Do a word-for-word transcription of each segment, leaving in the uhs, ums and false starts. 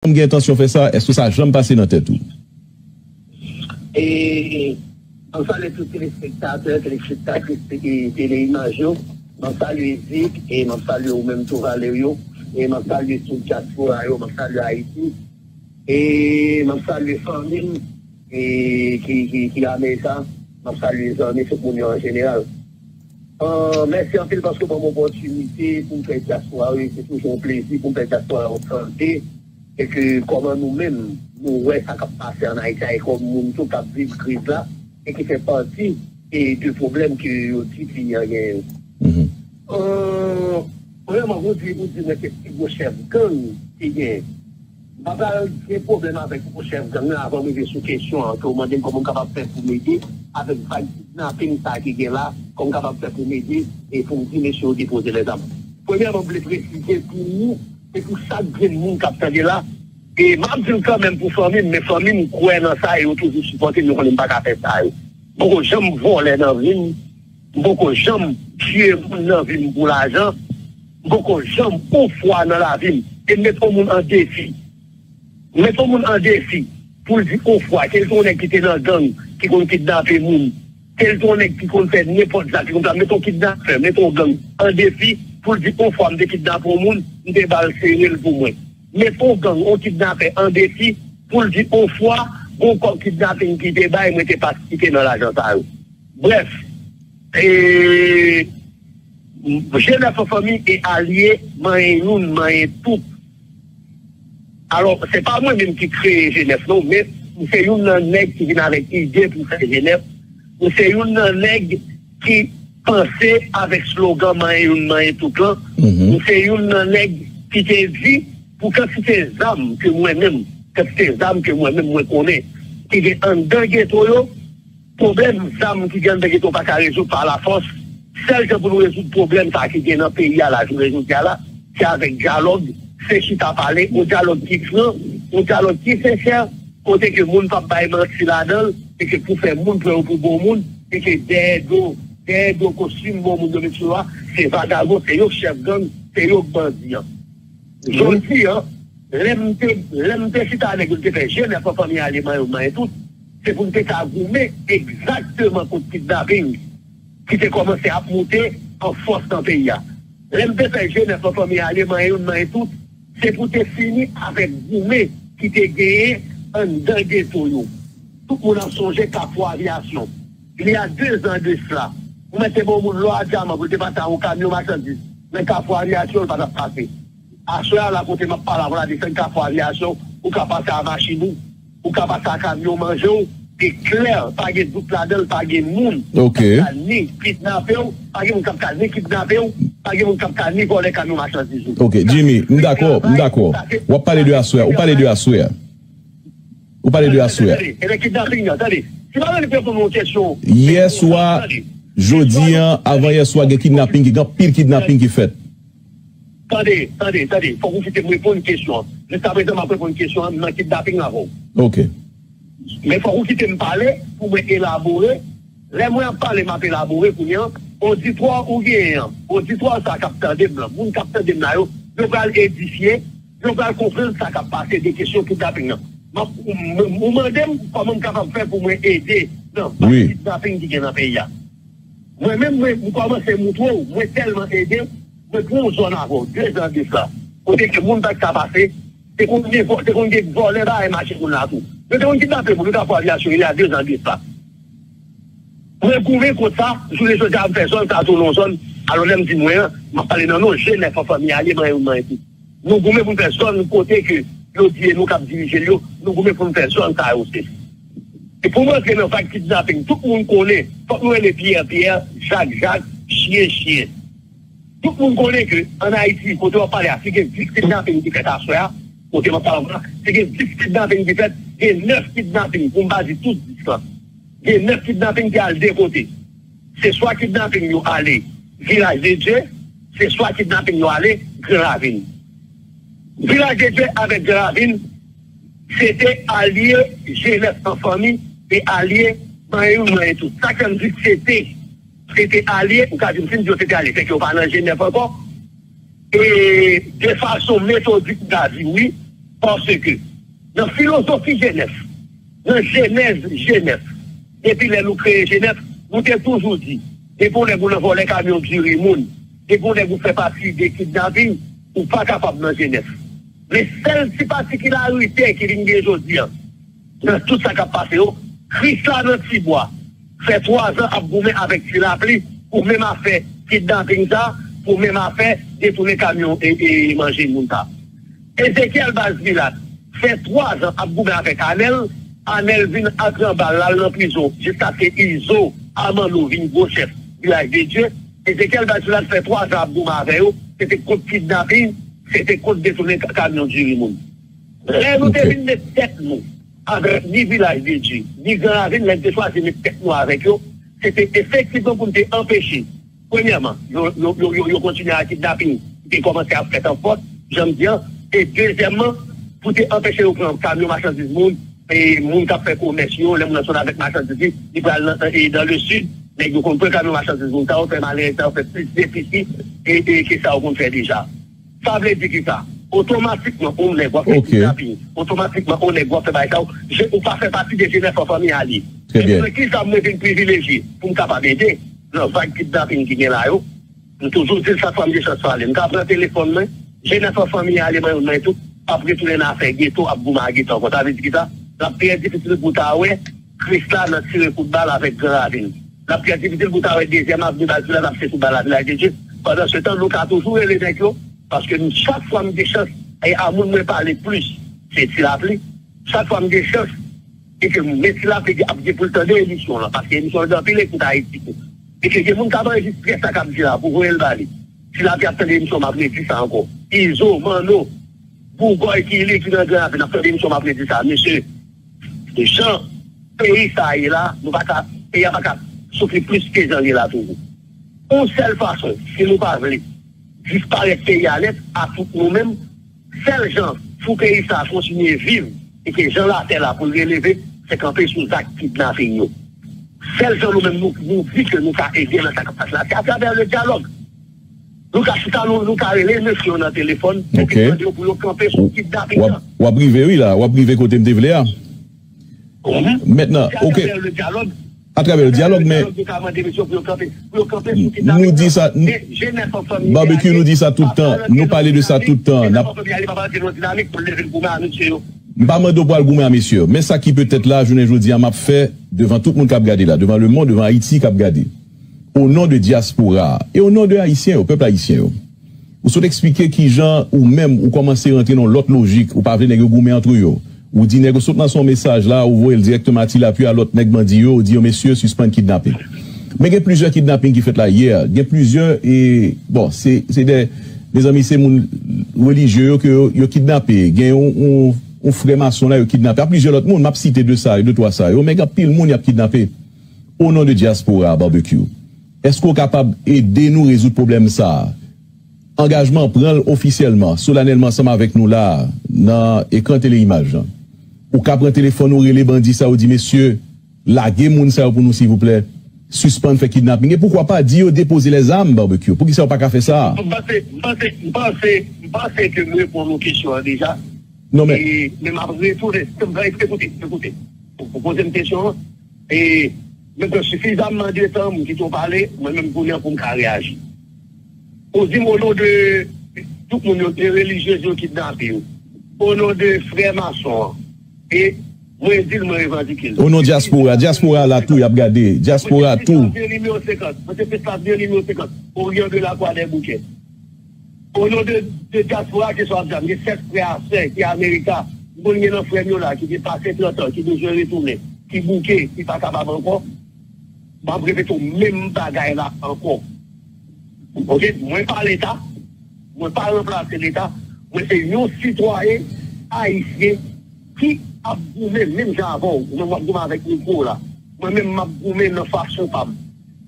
janm gen entansyon fè sa? Èske sa janm pase nan tèt ou? E, m ap salye tout telespektatè, telespektatris Tele Imaj yo. M ap salye Zik, e m ap salye ou menm tou, Valerio. E m ap salye tout dyaspora yo, m ap salye Ayiti. E m ap salye fanmi m, e ki, ki, ki Amerika. M ap salye zanmi, tout moun yo an jeneral. Ah, mèsi anpil paske w ban m opòtinite pou m fè dyaspora yo. Se toujou yon plezi pou m fè dyaspora yo tande e ke kòman nou menm, nou wè sa k ap pase ann Ayiti a, e kòm moun tou k ap viv kriz la, e ki fè pati, e de pwoblèm ke yo di peyi a genyen yo. Euh, vrèman, pou di, pou di mwen se pi gwo chèf gang ki genyen. M pa pral gen pwoblèm avèk gwo chèf gang nan avan m rive sou kesyon an, ke w mande m kòman m kapab fè pou m ede avèk vag kidnaping sa ki gen la, kòman m kapab fè pou m ede e pou m di mesye yo depoze lèzam. Premyèman, m vle presize pou ou e pou chak grenn moun k ap tande la, e m ap di l kanmenm pou fanmi m, men fanmi m kwè nan sa e yo toujou sipòte m, yo konnen m pa ka fè sa yo. M poko janm vòlè nan vi m, m poko janm tiye moun nan vi m pou lajan, m poko janm ofwa nan lavi m. E m met yon moun an defi. M met yon moun an defi pou l di ofwa, ke l te yon nèg ki te nan gang, ki konn kidnape moun, ke l te yon nèg ki konn fè nenpòt zak, ki konn sa, met yon kidnapè, met yon gang an defi pou l di ofwa m te kidnape yon moun, m te ba l sere l pou mwen. Met yon gang, yon kidnapè an defi pou l di ofwa, gon kòb kidnaping ki te bay, mwen te patisite nan lajan sa yo. Brèf, e, G nèf an fanmi e alye, manyen youn, manyen tout. Alò, se pa mwen menm ki kreye G nèf non, men m se youn nan nèg ki vin avèk ide pou fè G nèf. M se youn nan nèg ki panse avèk slogan manyen youn, manyen tout lan. M se youn nan nèg ki te di pou kantite zam ke mwen menm, kantite zam ke mwen menm mwen konnen ki gen anndan geto yo, pwoblèm zam ki gen anndan geto pa ka rezoud pa lafòs. Sèl jan pou nou rezoud pwoblèm sa ki gen nan peyi a la jounen jodi a la, se avèk dyalòg, se chita pale, yon dyalòg ki fran, yon dyalòg ki sensè, kote ke moun p ap bay manti ladan l, e ke pou fè moun pran yo pou bon moun, e ke dèyè do, dèyè do kostim bon moun yo met sou yo a, se vagabon, se yo k chèf gang, se yo k bandi an. Jodi an, lè m te, lè m te chita avèk yo, m te fè G nèf an fanmi ale manyen youn manyen tout, se pou m te ka goumen egzakteman kont kidnaping ki te kòmanse ap moute an fòs nan peyi a. Lè m te fè G nèf an fanmi ale manyen youn manyen tout, se pou te fini avèk goumen ki te genyen anndan geto yo. Tout moun ap sonje Kafou Aviyasyon. Il y a deux ans de cela, ou mèt te ba yon moun lò a dyaman pou l te pase a yon kamyon machandiz nan Kafou Aviyasyon, l pa t ap pase. Aswè a la kote m ap pale avè w la, desann Kafou Aviyasyon, ou ka pase a machin ou, ou ka pase a kamyon manje w, e klè, pa gen dout ladan l, pa gen moun k ap ka ni kidnape w, pa gen moun k ap ka ni kidnape w, pa gen moun k ap ka ni vòlè kamyon machandiz ou. Ok, Jimmy, m dakò, m dakò. W ap pale de aswè a, ou pale de aswè a. Ou pale de aswè a. Tande, tande, e nan kidnaping nan, tande. Si pa vle reponn yon kesyon. Yè swa, jodi an, avan yè swa, gen kidnaping, gen anpil kidnaping ki fèt. Tande, tande, tande. Fòk ou kite m reponn kesyon an. Jiskaprezan, m ap reponn kesyon an nan kidnaping avè w. Ok. Men fòk ou kite m pale pou mwen elabore. Lè mwen ap pale, m ap elabore kounye an. Oditwa ou genyen an, oditwa sa k ap tande m lan, moun k ap tande m la yo, yo pral edifye, yo pral konprann sa k ap pase de kesyon kidnaping nan. M ap, ou, ou mande m kòman m kapab fè pou mwen ede nan vag kidnaping ki gen nan peyi a. Mwen menm, mwen, m kòmanse moutre w, mwen tèlman ede, mwen pran yon zòn avè w, de zan de sa. Kote ke moun pa t ka pase, te konn gen vò-, te konn gen vòlè bagay mache moun la tou. Yo te konn kidnape moun, yo t ap fè avyasyon, il y a de zan de sa. Mwen goumen kont sa, jounen jodi a m fè zòn sa tou nan yon zòn, alò lè m di mwen an, m ap pale nan non G nèf an fanmi a, li manyen youn manyen tout. Nou goumen pou n fè zòn kote ke yo di e nou k ap dirije l yo, nou goumen pou n fè zòn sa yo se. E pou m rantre nan vag kidnaping, tout moun konnen, fòk nou rele Pyè Pyè, Jak Jak, Chyen Chyen. Tout moun konnen ke ann Ayiti, kote w ap pale a, si gen dis kidnaping ki fèt aswè a, kote m ap pale avè w la, si gen dis kidnaping ki fèt, gen nèf kidnaping, pou m pa di tout dis lan. Gen nèf kidnaping ki al de kote. Se swa kidnaping yo ale Vilaj de Dye, se swa kidnaping yo ale Gran Ravin. Vilaj de Dye avèk Gran Ravin, se te alye G nèf an fanmi e alye manyen youn manyen tout. Sa k fè m di se te, se te alye, ou ka di m si m di yo se te alye, se ke yo pa nan G nèf ankò. E de fason metodik, m ka di wi, Paske nan filozofi G nèf, nan jenèz G nèf, depi lè nou kreye G nèf, nou te toujou di, depi yon nèg ou nan vòlè kamyon diri moun, depi yon nèg ou fè pati de kidnaping, ou pa kapab nan G nèf. Men sèl ti patikilarite ki vin gen jodi a, nan tout sa k ap pase yo, Krisla nan Tibwa fè twa zan ap goumen avèk Ti Lapli pou menm afè kidnaping sa, pou menm afè detounen kamyon e, e manje moun sa. Ezekyèl Bazbilat fè twa zan ap goumen avèk Anèl. Anèl vin ak anba l, l al nan prizon jiskaske Izo Amanno vin gwo chèf Vilaj de Dye. Ezekyèl Bazbilat fè twa zan ap goumen avè yo. Se te kont kidnaping, se te kont detounen ka- kamyon diri moun. Lè nou te vin met tèt nou avèk ni Vilaj de Dye, ni Gran Ravin, lè n te chwazi met tèt nou avèk yo, se te efektivman pou n te anpeche, premyèman, yo, yo, yo, yo, yo kontinye a kidnaping ki te kòmanse ap fèt an fòs, jan m di an, e dezyèmman, pou te anpeche yo pran kamyon machandiz moun, e moun k ap fè komès yo, lè moun nan sot avèk machandiz li, li pral nan, e dan le sid, nèg yo konn pran kamyon machandiz moun sa yo, fè malerèz sa yo, fè plis defisi, e, e ke sa yo konn fè deja. Sa vle di ki sa? Otomatikman, yon nèg w ap fè kidnaping, otomatikman, yon nèg w ap fè bagay sa yo, je, ou pa fè pati de G nèf an fanmi alye. Trè byen. Ki sa mwen vin privilejye pou m kapab ede nan vag kidnaping ki gen la yo? M toujou di l, chak fwa m gen chans pale, m ka pran telefòn mwen, G nèf an fanmi alye mwen youn nan yo tou, ap retounen nan afè geto, ap goumen ak geto ankò. Sa vle di ki sa? L ap trè difisil pou w ta wè Krisla nan tire kout bal avèk Gran Ravin. L ap trè difisil pou w ta wè dezyèm avni Bazbilat ap tire kout bal avèk Vilaj de Dye. Pandansetan, nou ka toujou rele nèg yo, paske m, chak fwa m gen chans, e a moun mwen pale plis, se Ti Lapli. Chak fwa m gen chans, e ke m met Ti Lapli ap gen pou l tande emisyon lan, paske emisyon lan gen anpil ekout Ayiti tou. E ke gen moun k ap anrejistre sa k ap di la pou voye l ba li. Ti Lapli ap tande emisyon, m ap redi sa ankò. Izo, Manno, Bougòy ki li ki nan Gran Ravin ap tande emisyon, m ap redi sa. Mesye, jan peyi sa a ye la, nou pa ka, peyi a pa ka soufri plis ke jan l ye la toujou. Yon sèl fason, si nou pa vle disparèt peyi a nèt, a tout nou menm, sèl jan pou peyi sa a kontinye viv e ke jan latè la pou l releve, se kanpe sou zak kidnaping yo. Sèl jan nou menm nou, nou di ke nou ka ede nan sa k ap pase la, se atravè le dyalòg. Nou ka chita, nou, nou ka rele mesye yo nan telefòn, pou mande yo pou yo kanpe sou kidnaping lan. W ap rive, wi, la. W ap rive kote m te vle a. Mentnan, oke. Atravè le dyalòg, men nou di sa, Barbecue, nou di sa tout tan, nou pale de sa tout tan. M pa mande w pou al goumen a mesye yo. Men sa ki petèt la, jounen jodi a, m ap fè devan tout moun k ap gade la, devan lemonn, devan Ayiti k ap gade. O non de dyaspora a, e o non de Ayisyen yo, pèp ayisyen yo. Ou sot eksplike kijan ou menm ou kòmanse rantre nan yon lòt lojik, ou pa vle nèg yo goumen antre yo. Ou di nèg yo sot lanse yon mesaj la, ou voye l dirèkteman a Ti Lapli, a lòt nèg bandi yo, ou di yo, mesye, sispann kidnape. Men gen plizyè kidnaping ki fèt la yè, gen plizyè, e, bon, se, se de, mezanmi, se moun relijye yo ke yo, yo kidnape. Gen yon, yon, yon frè mason la, yo kidnape. A plizyè lòt moun, m ap site de sa yo, de twa sa yo, men gen anpil moun y ap kidnape. O non de dyaspora a, Barbecue, èske w kapab ede nou rezoud pwoblèm sa a? Angajman, pran l ofisyèlman, solanèlman ansanm avèk nou la a, nan ekran teleimaj lan. Ou ka pran telefòn ou rele bandi sa yo, di, mesye, lage moun sa yo pou nou, silvouplè. Sispann fè kidnaping. E poukwa pa di yo depoze lèzam, Barbecue? Poukisa yo pa ka fè sa? M panse, m panse, m panse, m panse ke m reponn ou kesyon an deja. Non, men. E, men m ap retounen. Ekoute, ekoute. Ou, ou poze m kesyon an. E, men pran sifizamman de tan, m kite w pale, mwen menm kounye an pou m ka reyaji. Ou di m o non de tout moun yo, de relijyez yo kidnape yo. O non de frè mason an. E mwen di l, mwen revandike l. O non dyaspora, dyaspora la tou, y ap gade. Dyaspora tou. Mwen se Festav nimewo senkant. Mwen se Festav nimewo senkant. Oryan de Lakwa Dèboukè. O non de, de dyaspora, kesyon ap di a, m gen sèt frè a sè ki Amerika. M konn gen nan frè m yo la, ki gen pase trant an, ki bezwen retounen, ki bouke, ki pa kapab ankò. M ap repete w menm bagay la ankò. Oke, mwen pa Leta, mwen pa ranplase Leta, mwen se yon sitwayen ayisyen ki ap goumen menm jan avè w, ou menm w ap goumen avèk mikwo w la. Mwen menm m ap goumen nan fason pa m.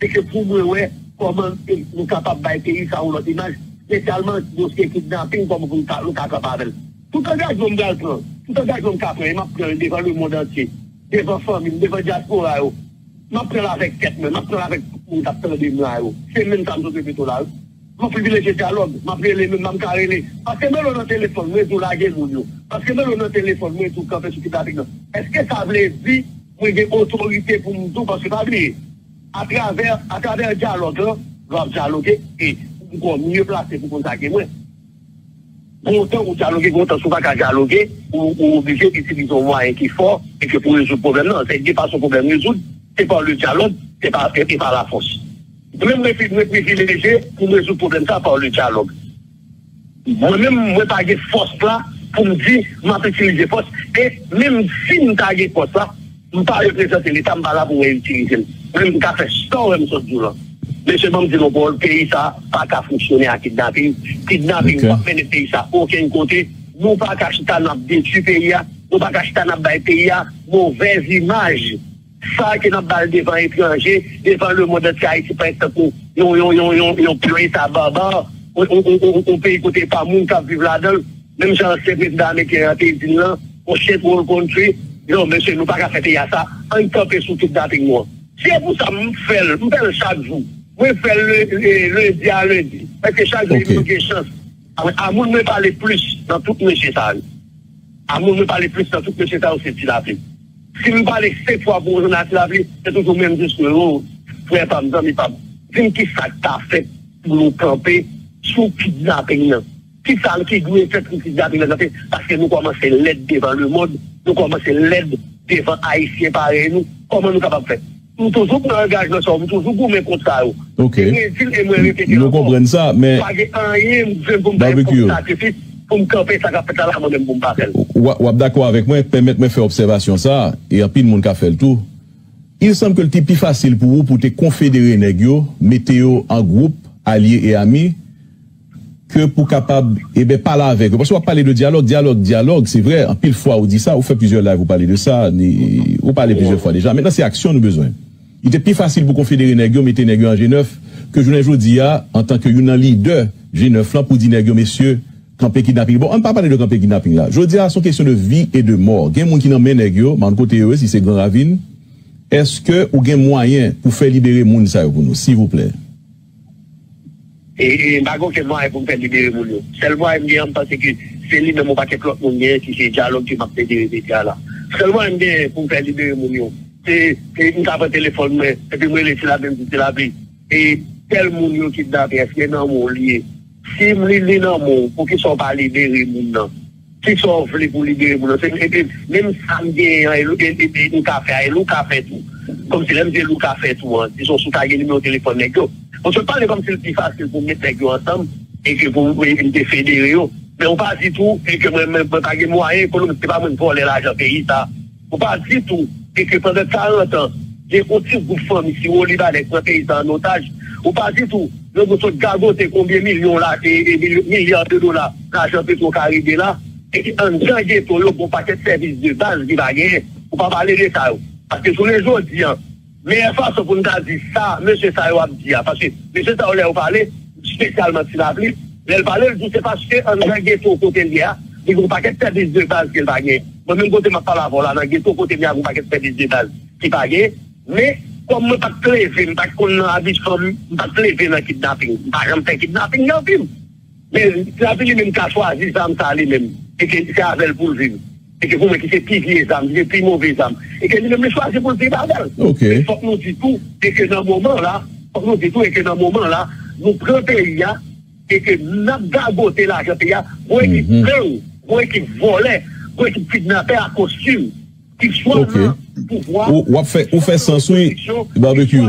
Se ke pou mwen wè kòman e, nou kapab bay peyi sa yon lòt imaj, espesyalman dosye kidnaping, kòman pou nou ka, nou ka kanpe avè l. Tout angajman m pral pran, tout angajman m ka pran, e m ap pran l devan lemonn antye, devan fanmi m, devan dyaspora yo. M ap pran l avèk tèt mwen, m ap pran l avèk tout moun k ap tande m la yo. Se menm sa m sot repete w la, wi. Mwen privilejye dyalòg, m ap rele menm jan m ka rele. Paske Melo nan telefòn, mwen di w lage moun yo. Paske Melo nan telefòn, mwen di w kanpe sou kidnaping nan. Èske sa vle di mwen gen otorite pou m di w? Paske pa bliye, atravè, atravè dyalòg lan, lè w ap dyaloge, e ou poko mye plase pou konn sa ke mwen. Gon tan ou dyaloge, gon tan si w pa ka dyaloge, ou, ou oblije itilize yon mwayen ki fò e ke pou rezoud pwoblèm nan. Se de fason pwoblèm rezoud, se pa le dyalòg, se pa, e, e pa lafòs. Mwen menm, mwen pri-, mwen privilejye pou m rezoud pwoblèm sa pa le dyalòg. Mwen menm, mwen pa gen fòs la pou m di m ap itilize fòs. E menm si m ta gen fòs la, m pa reprezante Leta, m pa la pou mwen itilize l. Mwen menm, m ka fè sa w wè m sot di w lan. Mesye, ban m di nou pawòl, peyi sa pa ka fonksyone ak kidnaping. Kidnaping Ok. p ap mennen peyi sa okenn kote. Nou pa ka chita n ap detwi peyi a. Nou pa ka chita n ap bay peyi a movèz imaj. Sa ke n ap ba l devan etranje, devan lemonn antye, Ayiti parèt tankou yon, yon, yon, yon, yon, yon eta baba, yon, yon, yon, yon, yon peyi kote pa moun k ap viv ladan l. Menm jan ansyen prezidan ameriken an te di l lan, yon shithole country. Non, mesye, nou pa ka fè peyi a sa. Ann kanpe sou kidnaping nou an. Se pou sa m fè l, m fè l chak jou. Mwen fè l le-, le-, lendi a lendi. Paske chak jou Ok. nou gen chans. A, a moun mwen pale plis nan tout mesye sa yo. A moun mwen pale plis nan tout mesye sa yo, se Ti Lapli. Si m pale senk fwa pou yon jounal Ti Lapli, se toujou menm diskou yo, frè pa m, zanmi pa m. Di m kisa k ta fèt pou nou kanpe sou kidnaping nan. Kisa ki dwe fèt pou kidnaping nan kanpe? Paske nou kòmanse lèd devan lemonn, nou kòmanse lèd devan Ayisyen parèy nou. Kòman nou kapab fè? M toujou pran angajman sa yo, m toujou goumen kont sa yo. Ok. E mwen di l e mwen repete l Nou ankò. konprann sa, men Pa gen anyen m jwenn pou m fè Barbecue. kòm sakrifis pou m kanpe sa k ap fèt la, la mwen menm pou m pa fè l. W, w ap dakò avèk mwen, pèmèt mwen fè obsèvasyon sa a, e anpil moun ka fè l tou. Il semble que l te pi fasil pou ou pou te konfedere nèg yo, mete yo an gwoup, alye e ami, ke pou kapab, eben, pale avèk yo. Paske w ap pale de dyalòg, dyalòg, dyalòg, se vrè, anpil fwa ou di sa, ou fè plizyè live ou pale de sa, ni, ou pale plizyè fwa deja. Mentnan, se aksyon nou bezwen. Li te pi fasil pou konfedere nèg yo, mete nèg yo an G nèf, ke jounen jodi a, antanke youn nan lidè G nèf lan, pou di nèg yo, mesye, kanpe kidnaping. Bon, ann pa pale de kanpe kidnaping la. Jodi a, se yon kesyon de vi e de mò. Gen moun ki nan men nèg yo, m pa konn kote yo ye, si se Gran Ravin. Èske ou gen mwayen pou fè libere moun sa yo pou nou, silvouplè? E, e, m pa gen okenn mwayen pou m fè libere moun yo. Sèl mwayen m gen an, m panse ke se li menm yon pakèt lòt moun genyen ki se dyalòg ke m ap plede repete a la. Sèl mwayen m genyen pou m fè libere moun yo, se, se m ka pran telefòn mwen, epi m rele Ti Lapli, m di Ti Lapli, e tèl moun yo kidnape, èske nan men w li ye? Si m li, li nan men w, poukisa w pa libere moun nan? Kisa w vle pou libere moun nan? Se, e, e, menm sa m genyen an, e, e, e, e, ou ka fè a, e ou ka fè tou. Kòmsi lè m di ou ka fè tou an, dizon si w ta gen nimewo telefòn nèg yo. Bon, se pale kòmsi l pi fasil pou m met nèg yo ansanm e ke pou m, e, m te federe yo. Men ou pa di tou, e ke mwen, mwen, mwen pa gen mwayen ekonomik, se pa mwen k vòlè lajan peyi sa. Ou pa di tou, e ke pandan karant an, gen yon ti gwoup fanmi Siwolibadè k pran peyi sa an otaj. Ou pa di tou, yo sot gagote konbyen milyon la, e, e, milyon, milya de dola lajan Petro Karibe la, e ki anndan geto yo, gon pakèt sèvis de baz ki pa genyen. Ou pa pale de sa yo. Paske jounen jodi an, meyè fason pou n ta di sa, mesye sa yo ap di a, paske mesye sa yo lè yo pale, espesyalman Ti Lapli, lè l pale, l di w se paske anndan geto kote l ye a, li gon pakèt sèvis de baz ke l pa genyen. Mwen menm kote m ap pale avè w la, nan geto kote m ye a, gon pakèt sèvis de baz ki pa genyen. Men, kòm mwen pa t leve, m pa t konn nan abitye, m pa t leve nan kidnaping. M pa janm fè kidnaping nan vi m. Men, Ti Lapli li menm ka chwazi zam sa li menm. E ke se avè l pou l viv. E ke pou mwen ki se pi vye zam, ki se pi move zam. E ke li menm li chwazi pou l viv avè l. Ok. Men fòk nou di tou, e ke nan moman la, fòk nou di tou, e ke nan moman la, nou pran peyi a, e ke n ap gagote lajan peyi a, gon ekip Mhm. gang, gon ekip vòlè, gon ekip kidnapè a kostim, ki swa Ok. nan pouvwa, Ou, w ap fè, ou fè sens, wi, ki swa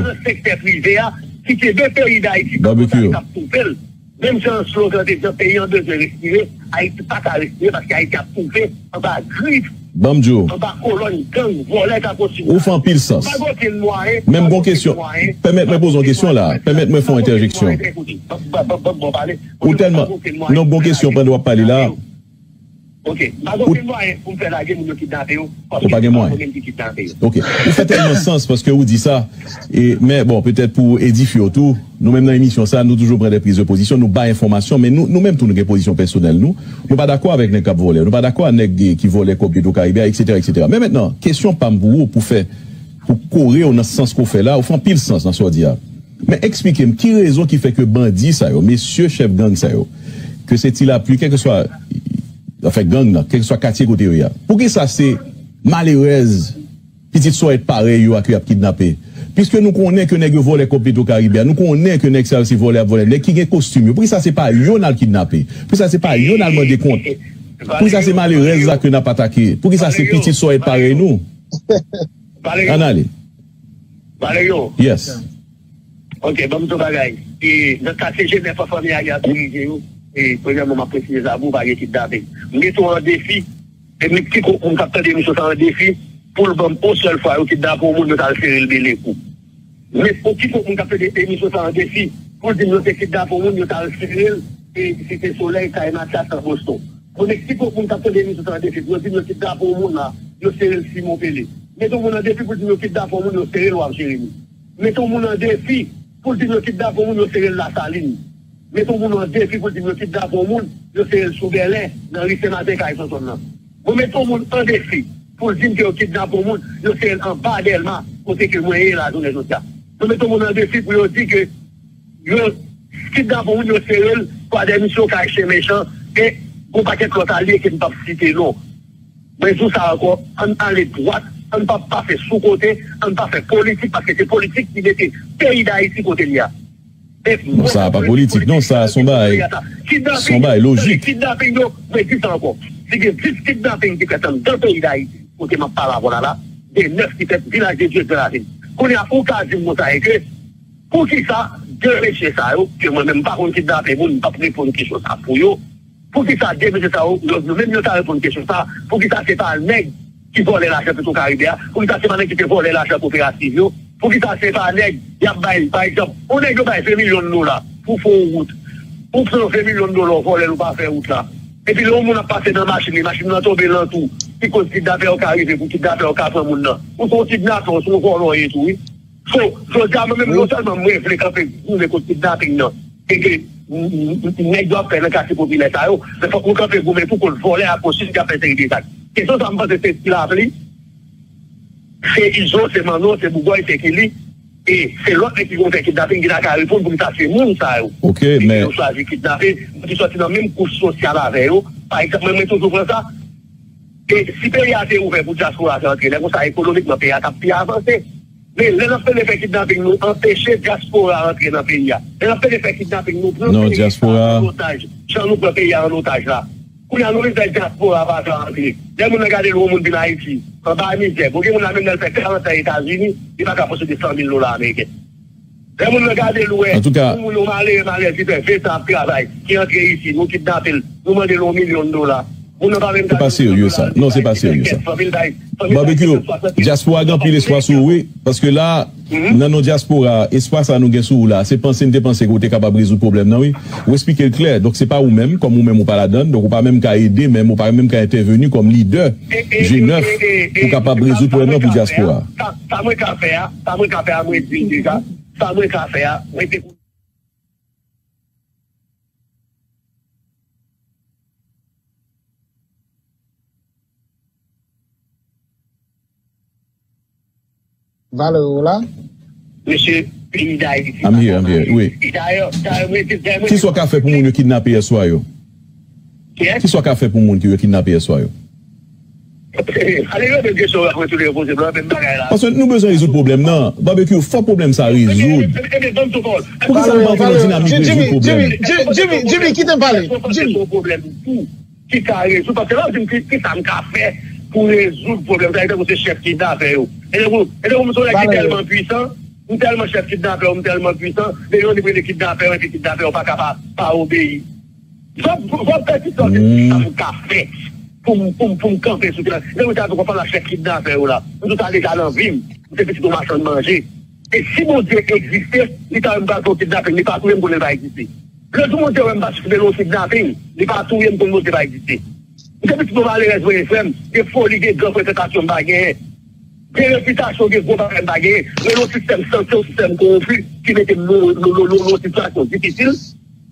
nan sektè prive a, ki kenbe peyi Dayiti Barbecue. k ap toufe l. Menm jan slogan te di an, peyi an bezwen respire, Ayiti pa ka respire paske Ayiti ap toufe anba grif, Ban m di w. anba kolòn gang, vòlè k ap kontinye. Ou fè anpil sans. Pa gen okenn mwayen, Men m pa gon gen okenn kesyon. mwayen, Pèmèt mwen poze yon kesyon la. Pèmèt mwen fè yon entèjeksyon. Ban, ban, ban, ban, ban pale. Ou tèlman, Pa gen okenn mwayen non, gon kesyon pandan w ap pale la. Ok, pa gen okenn mwayen pou m fè lage moun yo kidnape yo, paske Ou pa gen se pa mwayen. mwen menm ki kidnape yo. Ok. Ou fè tèlman sans paske ou di sa. E, men bon, petèt pou edifye w tou, nou menm nan emisyon sa, nou toujou pran de priz de pozisyon, nou bay enfòmasyon, men nou, nou menm tou nou gen pozisyon pèsonèl nou. Nou pa dakò avèk nèg k ap vòlè, nou pa dakò ak nèg ki vòlè kòb Petro Karibe a, etsetera, etsetera. Men mentnan, kesyon pa m pou ou, pou fè, pou kore w nan sans ke w fè la, ou fè anpil sans nan sa w di a. Men eksplike m, ki rezon ki fè ke bandi sa yo, mesye chèf gang sa yo, ke se Ti Lapli, kèlkeswa, anfen, gang nan, kèlkeswa katye kote yo ye a, poukisa se malerèz, pitit sòyèt parèy yo a ke y ap kidnape? Piske nou konnen ke nèg yo vòlè kòb Petwokaribe a, nou konnen ke nèg sa yo se vòlè y ap vòlè, nèg ki gen kostim yo, poukisa se pa yo n al kidnape? Poukisa se pa yo n al mande kont? Poukisa se malerèz la ke n ap atake? Poukisa se pitit sòyèt parèy nou? Ann ale. Valerio. Yes. Ok, ban m di w bagay. E, nan katye Jenèf an, fanmi a dirije yo. E, premyèman, m ap presize sa pou w, pa gen kidnaping. M mete w an defi. E m di kikòk moun k ap tande emisyon sa an defi, pou l ban m yon sèl fwa, yo kidnape yon moun, yo t al sere l Belekou. M mete kikòk moun k ap tande emisyon sa an defi, pou l di m yo te kidnape yon moun, yo t al sere l, e Site Solèy, kay Matyas, nan Boston. M mete kikòk moun k ap tande emisyon sa an defi, pou yo di m yo kidnape yon moun la, yo sere l Simon Pele. Mete yon moun an defi pou l di m yo kidnape yon moun, yo sere l W A P Jeremi. Mete yon moun an defi pou l di m yo kidnape yon moun, yo sere l Lasalin. Mete yon moun an defi pou l di m yo kidnape yon moun, yo sere l sou Bèlè, nan ri Senmaten kay Sonson nan. Mwen mete yon moun an defi pou l di m ke yo kidnape yon moun, yo sere l anba Dèlma, kote ke mwen ye la jounen jodi a. Mwen mete yon moun an defi pou yo di ke yo kidnape yon moun, yo sere l Kwadèmisyon kay Chen Mechan, e yon pakèt lòt alye ke m p ap site non. Mwen di w sa ankò, ann ale dwat, ann pa pase sou kote, ann pa fè politik, paske se politik ki mete peyi Dayiti kote l ye a. E non, sa a pa politik, non, sa a se yon bagay, se yon bagay lojik. Kidnaping yo, mwen di sa ankò. Si gen dis kidnaping ki fèt anndan peyi Dayiti, kote m ap pale avè w la la, gen nèf ki fèt Vilaj de Dye Gran Ravin. Kounye a, ou ka di m konsa e ke, poukisa de mesye sa yo, ke mwen menm m pa konn kidnape moun, m p ap reponn kesyon sa pou yo, poukisa de mesye sa yo, yo, yo menm yo ta reponn kesyon sa, poukisa se pa nèg ki vòlè lajan Petwokaribe a, poukisa se pa nèg ki te vòlè lajan kooperativ yo, poukisa se pa nèg y ap bay, pa egzanp, yon nèg yo bay ven milyon dola pou fè yon wout, ou pran ven milyon dola, ou vòlè l, ou pa fè wout la. Epi lè yon moun ap pase nan machin li, machin nan tonbe nan twou, ki koz kidnapè yo ka rive pou kidnapè yo ka pran moun nan. Ou se yon kidnapè, ou se yon vòlò w ye tou, wi. So, jodi a, mwen menm, non sèlman mwen vle kanpe goumen kont kidnaping nan, e ke, m, m, m, nèg yo ap fè nan katye popilè sa yo, men fòk nou kanpe goumen tou kont vòlè ak kostim ki ap fè seri de zak. Kesyon sa, m panse se Ti Lapli, se Izo, se Manno, se Bougòy, se Kili, e se lòt nèg ki konn fè kidnaping ki ta ka reponn poukisa se moun sa yo ki yo chwazi kidnape, ki sòti nan menm kouch sosyal avè yo. Pa egzanp, mwen, mwen toujou pran sa. E si peyi a te ouvè pou dyaspora te antre, lè konsa ekonomikman peyi a t ap pi avanse. Men lè n ap pede fè kidnaping, nou anpeche dyaspora antre nan peyi a. Lè n ap pede fè kidnaping, nou pran peyi a an otaj, jan nou pran peyi a an otaj la. Kounye a, nou vin fè dyaspora pa ka antre. Lè moun nan gade lwen yon moun vin Ayiti, anba mizè. Bon, gen moun la menm lè l fè karant an Etazini, li pa ka posede san mil dola ameriken. Lè moun nan gade l wè yon moun, yon malere, malere ki fè ven tan ap travay, ki antre isi, nou kidnape l, nou mande l yon milyon dola. Moun nan pa menm ka. Se pa serye sa. Non, se pa serye sa. Babekyou, dyaspora gen anpil espwa sou ou, wi. Paske la, nan non dyaspora, espwa sa nou gen sou ou la, se panse n te panse ke w te kapab rezoud pwoblèm nan, wi. Ou eksplike l klè. Donk, se pa ou menm, kòm ou menm ou pa ladann, donk ou pa menm ka ede, menm ou pa menm ka entèveni kòm lidè G nèf pou kapab rezoud pwoblèm nan pou dyaspora. Sa, sa mwen ka fè a, sa mwen ka fè a, mwen di l deja. Sa mwen ka fè a, mwen te. Valerio la? Mesye, peyi Dayiti pa nòmal. I'm here, I'm here. Wi. Dayè, dayè, mwen te, dayè, mwen te. Kisa w ka fè pou moun yo kidnape yèswa yo? Kiyès? Kisa w ka fè pou moun ki yo kidnape yèswa yo? Ale yo de kesyon apre tou lè poze menm bagay la. Paske nou bezwen rezoud pwoblèm nan. Babekyou, fò pwoblèm sa rezoud. Poukisa nou pa antre nan dinamik rezoud pwoblèm? Jimmy, Jimmy, Jimmy, kite m pale. Jimmy. Ki ka rezoud, paske lè w di m ki, ki sa m ka fè pou rezoud pwoblèm sa, e tankou se chèf kidnapè yo. E tankou, e tankou m se yon nèg ki tèlman pwisan, m tèlman chèf kidnapè yo, m tèlman pwisan, men yon nèg rele kidnapè yo, epi kidnapè yo pa ka pa, pa obeyi. Fò, fò pèsiste, se sa m ka fè pou m, pou m, pou m kanpe sou teren. Lè ou ta fè konprann a chèf kidnapè yo la. M di w sa deja nan vi m. M se pitit yon machann manje. E si Bondye egziste, li ta wè m pral fè yon kidnaping, li pa touye m konnen l pa egziste. Lè jou Bondye wè m pa sispann yon kidnaping, li pa touye m konnen Bondye pa egziste. M se pitit yon malerèz, vrè frè m. Gen foli, gen gran frekantasyon m pa genyen. Gen repitasyon, gen gwo bagay m pa genyen. Men yon sistèm sanse, yon sistèm kowonpi ki mete m nan, nan, nan, nan, nan yon sitiyasyon difisil.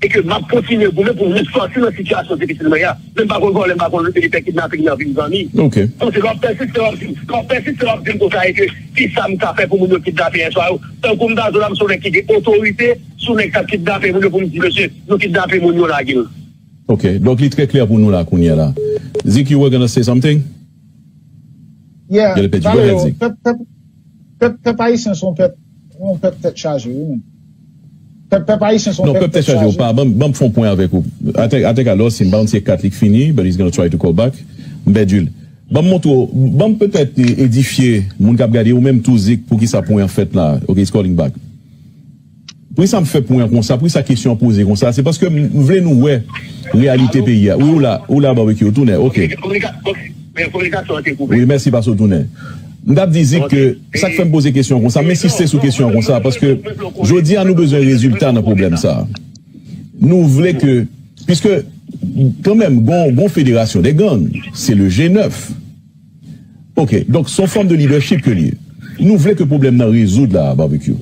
e ke m ap kontinye goumen pou m sòti nan sitiyasyon difisil mwen ye a. Men m pa konn vòlè, m pa konn fè kidnaping nan vi m, zanmi. Ok. Donk, lè w ap pèsiste, lè w ap di m, lè w ap pèsiste, lè w ap di m konsa, e ke ki sa m ka fè pou moun yo kidnape yè swa yo? Tankou m ta di w la, m se yon nèg ki gen otorite sou nèg k ap kidnape moun yo pou m di, mesye, nou kidnape moun yo, lage l. Ok, donk li trè klè pou nou la kounye a la. Zik, you were gonna say something? Yeah, Gade pèdi, go ahead, Zik. Pèp, pèp, pèp, pèp ayisyen se yon pèp, yon pèp tèt chaje, wi, men. Pèp, pèp ayisyen se yon Non, pèp pèp tèt tèt chaje, ou pa, ban m, ban m fè yon pwen avèk ou. I think, I think I lost him, ba m se kat li k fini, but he's gonna try to call back. M pèdi l. Ban m montre w, ban m petèt e- edifye moun k ap gade, ou menm tou Zik, poukisa pwen an fèt la. Ok, he's calling back. Poukisa m fè pwen an konsa? Poukisa kesyon an poze konsa? Se paske m vle nou wè reyalite peyi a. Wi, ou la, ou la, Barbecue, ou tounen. Ok. Wi, mèsi paske w tounen. M t ap di Zik ke sa k fè m poze kesyon an konsa, m ensiste sou kesyon an konsa, paske jodi a nou bezwen rezilta nan pwoblèm sa a. Nou vle ke, piske kanmenm, gon, gon federasyon de gang, se le G nèf. Ok, donk se yon fòm de leadership ke li ye. Nou vle ke pwoblèm nan rezoud la, Barbecue.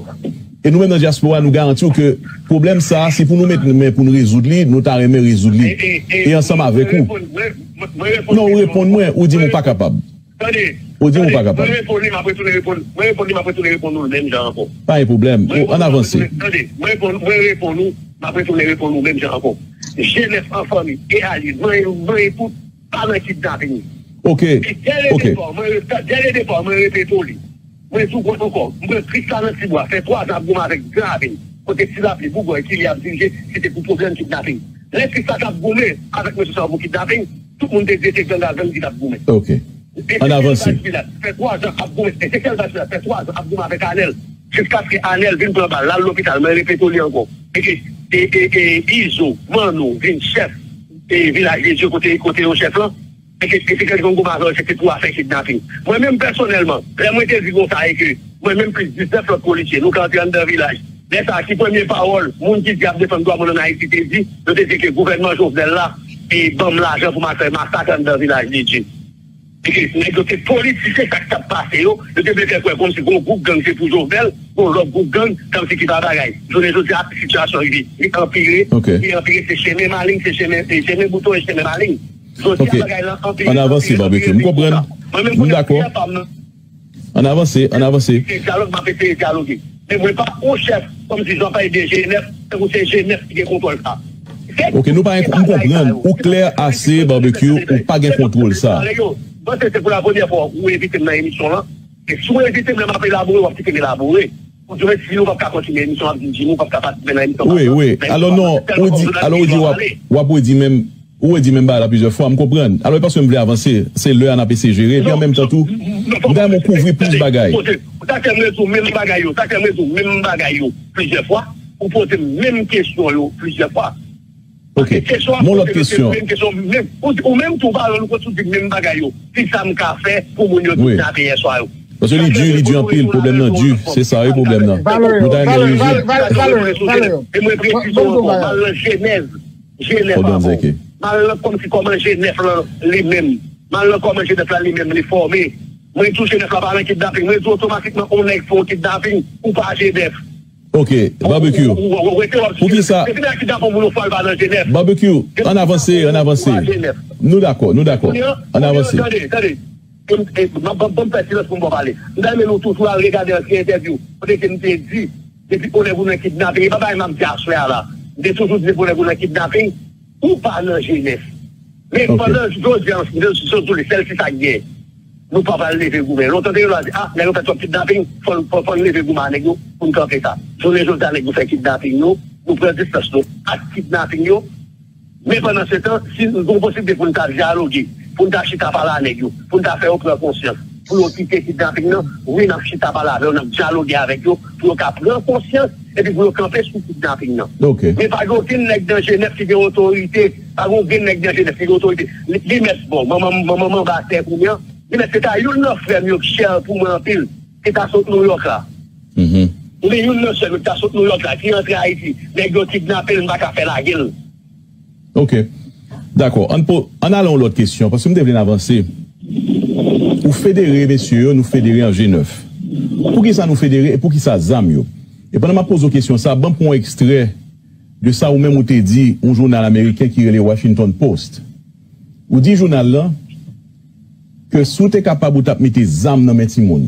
E nou menm nan dyaspora, nou garanti w ke pwoblèm sa a, si pou nou met men pou n rezoud li, nou ta renmen rezoud li. E ansanm avèk ou. Non, ou reponn mwen, ou di m ou pa kapab. Ou di m ou pa kapab. Mwen reponn li, m ap retounen reponn, mwen reponn li, m ap retounen reponn ou l menm jan ankò. Pa gen pwoblèm. Ann avanse. Tande, mwen reponn, mwen reponn ou, m ap retounen reponn ou menm jan ankò. G nèf an fanmi e alye, mwen, mwen tout pa nan kidnaping. Ok. E dè le depa, mwen, dè le depa, mwen repete w li. Mwen di w ankò, mwen pran Krisla nan Tibwa, fè twa zan ap goumen avèk Gran Ravin, kote Ti Lapli, Bougòy, Kilye ap dirije, se te pou pwoblèm kidnaping. Lè Krisla t ap goumen avèk mesye sa yo pou kidnaping, tout moun te di se gang a gang ki t ap goumen. Ok. Ann avanse. Fè twa zan ap goumen, e se sèl Bach la, fè twa zan ap goumen avèk Anèl, jiskaske Anèl vin pran bal, l al lopital, mwen repete w li ankò. E, e, e, e, e, Izo, Manno, vin chèf, e, Vilaj de Dye kote, kote yo chèf lan. E ke, e se kèk gang goumen avè yo, se te pou afè kidnaping. Mwen menm pèsonèlman, lè mwen te di konsa e ke mwen menm plis diznèf lòt polisye, nou ka antre anndan vilaj. Lè sa a, ki premye pawòl moun ki di ap defann dwa moun ann Ayiti te di? Yo te di ke gouvènman Jovenel la te ban m lajan pou m al fè masak anndan Vilaj de Dye. E ke nèg yo te politize sa k t ap pase yo, yo te vle fè kwè kòmsi gon gwoup gang se pou Jovenel, gon lòt gwoup gang kòmsi ki pa bagay. Jounen jodi a, sitiyasyon rive, li anpire, li anpire, se chemen maleng, se chemen, se chemen bouton e chemen maleng. Jodi a bagay lan anpire, anpire, anpire, anpire. Ok. Ann avanse, Barbecue. M konprann. M dakò. Ann avanse, ann avanse. Se dyalòg m ap eseye dyaloge. Men mwen pa yon chèf, kòmsi jan pale de G nèf, tankou se G nèf ki gen kontwòl sa. Ok, nou pa gen, m konprann. Ou klè ase, Barbecue, ou pa gen kontwòl sa. M panse se pou la premyè fwa ou envite m nan emisyon lan. E si w envite m, lè m ap elabore, w ap kite m elabore. Ou di mwen si nou p ap ka kontinye emisyon, w ap di Jimmy, ou p ap ka patisipe nan emisyon. Wi, wi. Alò non, ou di, alò ou di w ap, w ap redi menm, ou redi menm bagay la plizyè fwa, m konprann. Alò e paske m vle avanse, se lè a n ap eseye jere, epi an menm tan tou, m ta renmen w kouvri plis bagay. Ou ta fè m redi w menm bagay yo, ta fè m redi w menm bagay yo plizyè fwa, ou poze m menm kesyon yo plizyè fwa. Ok. Kesyon ap poze yo se menm kesyon, menm, ou, ou menm tou, ou pa wè nou konn sou di menm bagay yo. Ki sa m ka fè pou moun yo kidnape yè swa yo? Paske li di, li di anpil, pwoblèm nan di, se sa wi pwoblèm nan. Nou ta renmen rezoud. Valè yo, valè yo, valè yo. E mwen presize ankò, m al nan Jenèf, Jenèf ankò. M al nan kòmsi kòman Jenèf lan li menm. M al nan kòman Jenèf lan li menm li fòme. Mwen di w Jenèf la pa nan kidnaping. Mwen di w otomatikman yon nèg fè yon kidnaping, ou pa Jenèf. Ok, Barbecue. Poukisa? Barbecue, ann avanse, ann avanse. Nou dakò, nou dakò. Ann avanse. Tande, tande. Ban m fè silans pou m pa pale. M ta renmen nou toujou al regade ansyen entèvyou kote ke m te di, depi yon nèg ou nan kidnaping, e pa bagay m ap di aswè a la. M te toujou di depi yon nèg ou nan kidnaping, ou pa nan Jenèf. Men pandan jodi a, jodi a, sèl se sa k gen. Nou pa pral leve goumen. Lontan te gen lwa di, a, nèg yo fè twòp kidnaping, fò n, fò, fò n leve goumen a nèg yo pou n kanpe sa. Jounen jodi a, nèg yo fè kidnaping yo, nou pran distans nou ak kidnaping yo. Men pandan se tan, si nou gen posiblite pou n ta dyaloge, pou n ta chita pale a nèg yo, pou n ta fè yo pran konsyans, pou yo kite kidnaping nan, wi, n ap chita pale avè yo, n ap dyaloge avèk yo, pou yo ka pran konsyans, epi pou yo kanpe sou kidnaping nan. Men pa gen okenn nèg nan Jenèf ki gen otorite, pa gen okenn nèg nan Jenèf ki gen otorite. Li, li mèt, bon, manman, manman m anba tè kounye a, li mèt se ta youn nan frè m yo k chè pou mwen anpil, ki ta sot Nouyòk la. Oubyen youn nan sè m yo ki ta sot Nouyòk la, ki rantre Ayiti, nèg yo kidnape l, m pa ka fè lage l. Ok. Dakò. Ann po, ann ale yon lòt kesyon, paske m te vle n avanse. Ou federe mesye yo, nou federe an Jenèf. Poukisa nou federe e poukisa zam yo? E pandan m ap poze w kesyon sa, ban m pran yon ekstrè de sa ou menm ou te di yon jounal ameriken ki rele Washington Post. Ou di jounal lan ke si w te kapab ou t ap mete zam nan men timoun.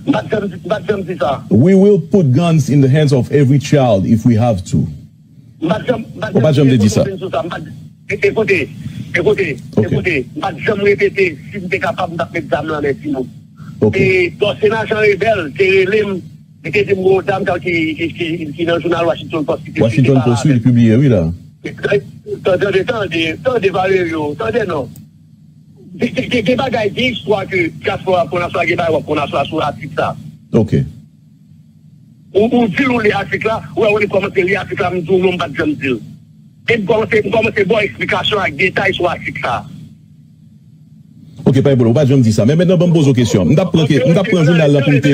M pa t janm di, m pa t janm di sa. We will put guns in the hands of every child if we have to. M pa t janm, m pa t Ou pa t janm te di sa. Sou sa. M pa t, e- Ekoute, ekoute, Ok. Ekoute, m pa t janm repete si m te kapab m t ap met zam nan men timoun. Ok. E Dòsen Ajan Rebèl te rele m, li te di m gon dam ki, ki, ki, ki nan jounal Washington Post ki te Washington Post, wi, li pibliye, wi, la. Tande, tande, tande, tande Valerio, tande non. Gen, gen, gen, gen bagay, gen istwa ke dyaspora konn aswa, gen bagay w ap konn aswa sou atik sa. Ok. Ou, ou di l ou li atik la, ou wè, ou li kòmanse li atik la, m di w non, m pa t janm di l. E m kòmanse, m kòmanse ba w eksplikasyon ak detay sou atik sa. Ok, pa gen pwoblèm, ou pa t janm di sa. Men mentnan, ban m poze w kesyon. M t ap pran, ke- m t ap pran jounal la pou m te.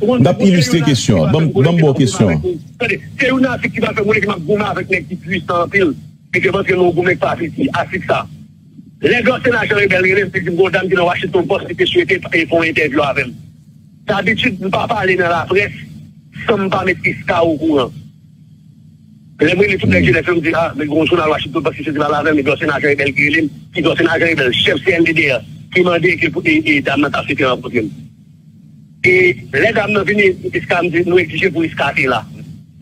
M t ap ilistre kesyon an. Ban m, ban m ba w kesyon an. Tande, se youn nan atik ki pral fè m wè ke m ap goumen avèk nèg ki pwisan anpil. E ke m antre nan yon goumen ki pa piti. Atik sa. Lè Dòsen Ajan Rebèl rele m, li di m gon dam ki nan Washington Post, li te swete e fè yon entèvyou avè m. Dabitid, m pa pale nan laprès san m pa met Iska okouran. Lè m rele tout nèg G nèf yo, m di, a, men gon jounal Washington Post ki soti pale avè m, e Dòsen Ajan Rebèl ki rele m, ki Dòsen Ajan Rebèl, chèf C N D D A, ki mande ke pou, e, e, dam nan ta swete rankontre m. E lè dam nan vini, Iska, m di, nou egzije pou Iska te la.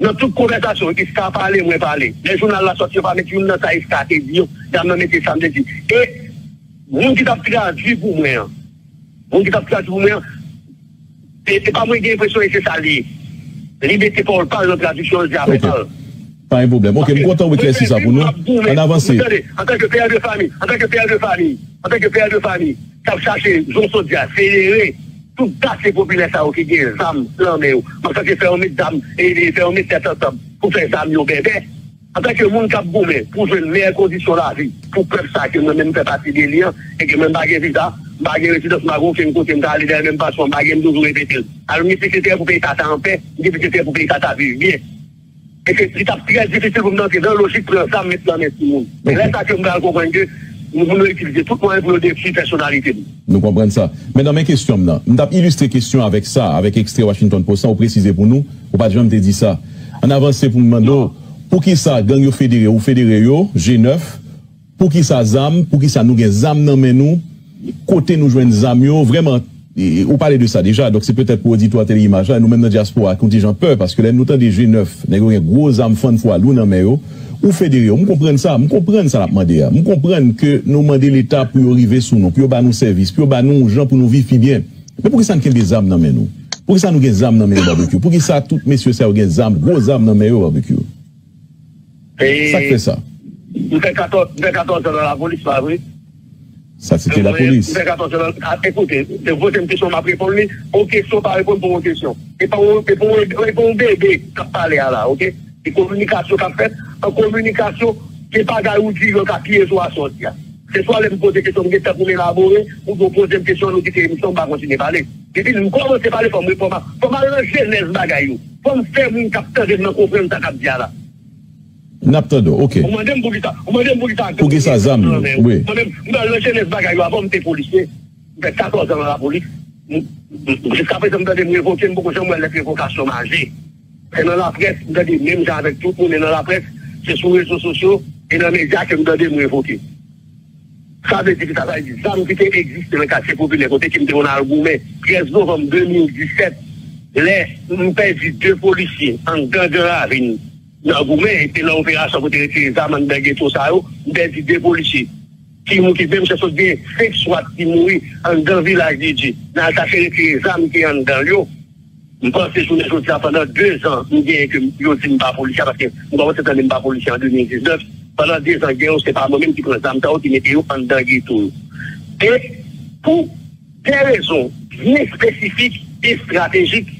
Nan tout konvèsasyon, Iska pale, mwen pale. Lè jounal la sòti, yo pa met youn nan sa Iska te di yo, dam nan mete sa m te di. E moun ki t ap tradui pou mwen an, moun ki t ap tradui pou mwen an, e, e pa mwen gen enpresyon e se sa l ye. Li mete pawòl pa l nan tradiksyon, l di afè pa l. Pa gen pwoblèm. Ok, m kontan w eklèsi sa pou nou. Ann avanse. Tande, antanke pè de fanmi, antanke pè de fanmi, antanke pè de fanmi, k ap chache, jan w sot di a, federe tout katye popilè sa yo ki gen zam nan men yo. M ap chache fè yo met zam, e, e fè yo met tèt ansanm pou fè zam yo bèbè. Antanke moun k ap goumen pou jwenn meyè kondisyon lavi pou pèp sa ke mwen menm m fè pati de li an, e ke mwen m pa gen viza, m pa gen rezidans, m pa gen okenn kote m ka ale, dayè menm paspò m pa gen, m toujou repete l. Alò, m gen plis enterè pou peyi sa ta anpè, m gen plis enterè pou peyi sa ta viv byen. E ke li t ap trè difisil pou m t antre nan lojik pran zam met nan men timoun. Men lè sa ke m pral konprann ke moun yo itilize tout mwayen pou yo detwi pèsonalite m. Nou konprann sa. Men nan men kesyon m nan, m t ap ilistre kesyon avèk sa, avèk ekstrè Washington Post lan, ou presize pou nou, ou pa t janm te di sa. Ann avanse pou m mande w, poukisa gang yo federe, ou federe yo, G nèf, poukisa zam, poukisa nou gen zam nan men nou, kote nou jwenn zam yo, vrèman, e, ou pale de sa deja, donk se petèt pou oditwa Tele Imaj la, nou menm nan dyaspora, ki yon ti jan pè, paske lè nou tande G nèf, nèg yo gen gwo zam fann fwa lou nan men yo, ou federe yo, m konprann sa, m konprann sa n ap mande a, m konprann ke nou mande Leta pou yo rive sou nou, pou yo ba nou sèvis, pou yo ba nou yon jan pou nou viv pi byen. Men poukisa n kenbe zam nan men nou? Poukisa nou gen zam nan men yo, Babekyou? Poukisa tout mesye sa yo gen zam, gwo zam nan men yo, Babekyou? Sa k fè sa? M fè katòz, m fè katòz an nan lapolis, pa vre? Sa se te lapolis. M fè katòz an nan, a, ekoute, se poze m kesyon, m ap reponn li. On kesyon pa reponn pou on kesyon. E pa on, e pa on, e pa on bebe k ap pale a la, oke? Se kominikasyon k ap fèt. An kominikasyon, se bagay ou di yo ka piye sou asòti a. Se swa lè m poze kesyon, m gen tan pou m elabore, oubyen w poze m kesyon, nou kite emisyon, m pa kontinye pale. Depi m kòmanse pale, fò m reponn, fò m al nan jenèz bagay yo. Fò m fè moun k ap tande m nan konprann sa k ap di a la. N ap tande w, oke. Ou mande m poukisa, ou mande m poukisa. Poukisa zam yo, wi. Mwen menm, m pral nan jenèz bagay yo. Avan m te polisye, m fè katòz an nan lapolis. M, m, jiskaprezan m tande m revoke, m poko janm wè lèt revokasyon maje. Se nan laprès, m tande menm jan avèk tout moun, e nan laprès, se sou rezo sosyo e nan medya ke m tande m revoke. Sa vle di ki sa? Sa vle di zam ki te egziste nan katye popilè kote ke m te konn al goumen, trèz novanm de mil disèt, lè m pèdi de polisye anndan Gran Ravin nan goumen, e te nan operasyon pou te retire zam anndan geto sa yo, m pèdi de polisye. Timoun ki menm jan sot gen senk swat ki mouri anndan Vilaj de Dye, nan al chache retire zam ki anndan l yo. M panse jounen jodi a, pandan de zan, m genyen ke yo di m pa polisye, paske m kòmanse tande m pa polisye an de mil diznèf. Pandan de zan, gen yo, se pa mwen menm ki pran zam sa yo, ki mete yo anndan geto yo. E pou de rezon byen espesifik, estratejik,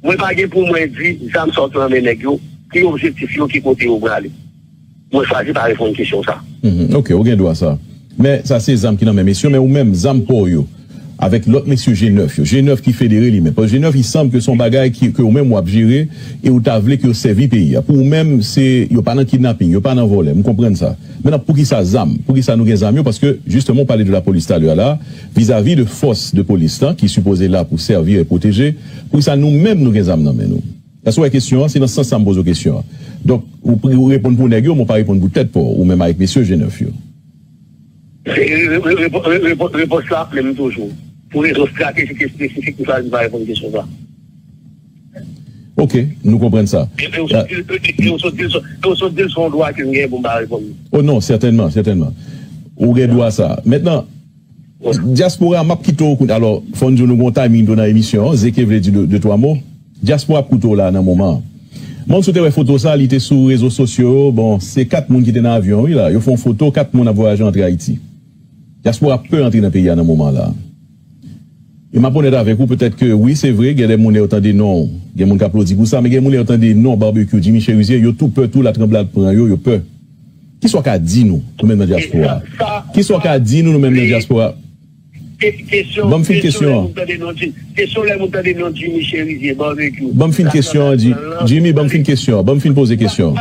mwen pa gen pou mwen di zam sòti nan men nèg yo, ki objektif yo, ki kote yo prale. Mwen chwazi pa reponn kesyon sa. Mhm, ok, ou gen dwa sa. Men sa se zam ki nan men mesye yo, men ou menm, zam pa w yo, avèk lòt mesye G nèf yo. G nèf ki federe li menm. Paske G nèf, il semble ke se yon bagay ki, ke ou menm w ap jere e ou ta vle ke yo sèvi peyi a. Pou ou menm, se, yo pa nan kidnaping, yo pa nan vòlè. M konprann sa. Mentnan, poukisa zam? Poukisa nou gen zam yo? Paske, jisteman, ou pale de lapolis talè a la, vizavi de fòs de polis lan, ki sipoze la pou sèvi e pwoteje, poukisa nou menm nou gen zam nan men nou? Èske w wè kesyon an? Se nan sans sa m poze w kesyon an. Donk, ou, ou reponn pou nèg yo, men w pa reponn pou tèt pa w, ou menm avèk mesye G nèf yo. Repons la menm toujou. Pou rezon estratejik espesifik, m chwazi pa reponn kesyon sa. Ok, nou konprann sa. E ou sot di l se yon dwa ke m genyen pou m pa reponn. Oh non, sètènman, sètènman. Ou gen dwa sa. Mentnan, dyaspora, m ap kite w kounye a. Alò, fò n di w nou gen yon timing tou nan emisyon an. Zeke vle di de, de twa mo. Dyaspora ap koute w la nan moman an. Mwen, si w te wè foto sa, li te sou rezo sosyo yo. Bon, se kat moun ki te nan avyon, wi, la. Yo fè yon foto, kat moun ap vwayaje antre Ayiti. Dyaspora pè antre nan peyi a nan moman la. E m ap onèt avèk ou, petèt ke wi, se vre, gen de moun lè yo tande non, gen moun k aplodi pou sa, men gen moun lè yo tande non Barbecue, Jimmy Cherizier, yo tou pè tou, latranblad pran yo, yo pè. Kisa w ka di nou, nou menm nan dyaspora? Kisa w ka di nou, nou menm nan dyaspora? Ban m fin kesyon an. Kesyon lè moun tande non Jimmy Cherizier, Barbecue. Ban m fin kesyon an, Jimmy, ban m fin kesyon an. Ban m fin poze kesyon an.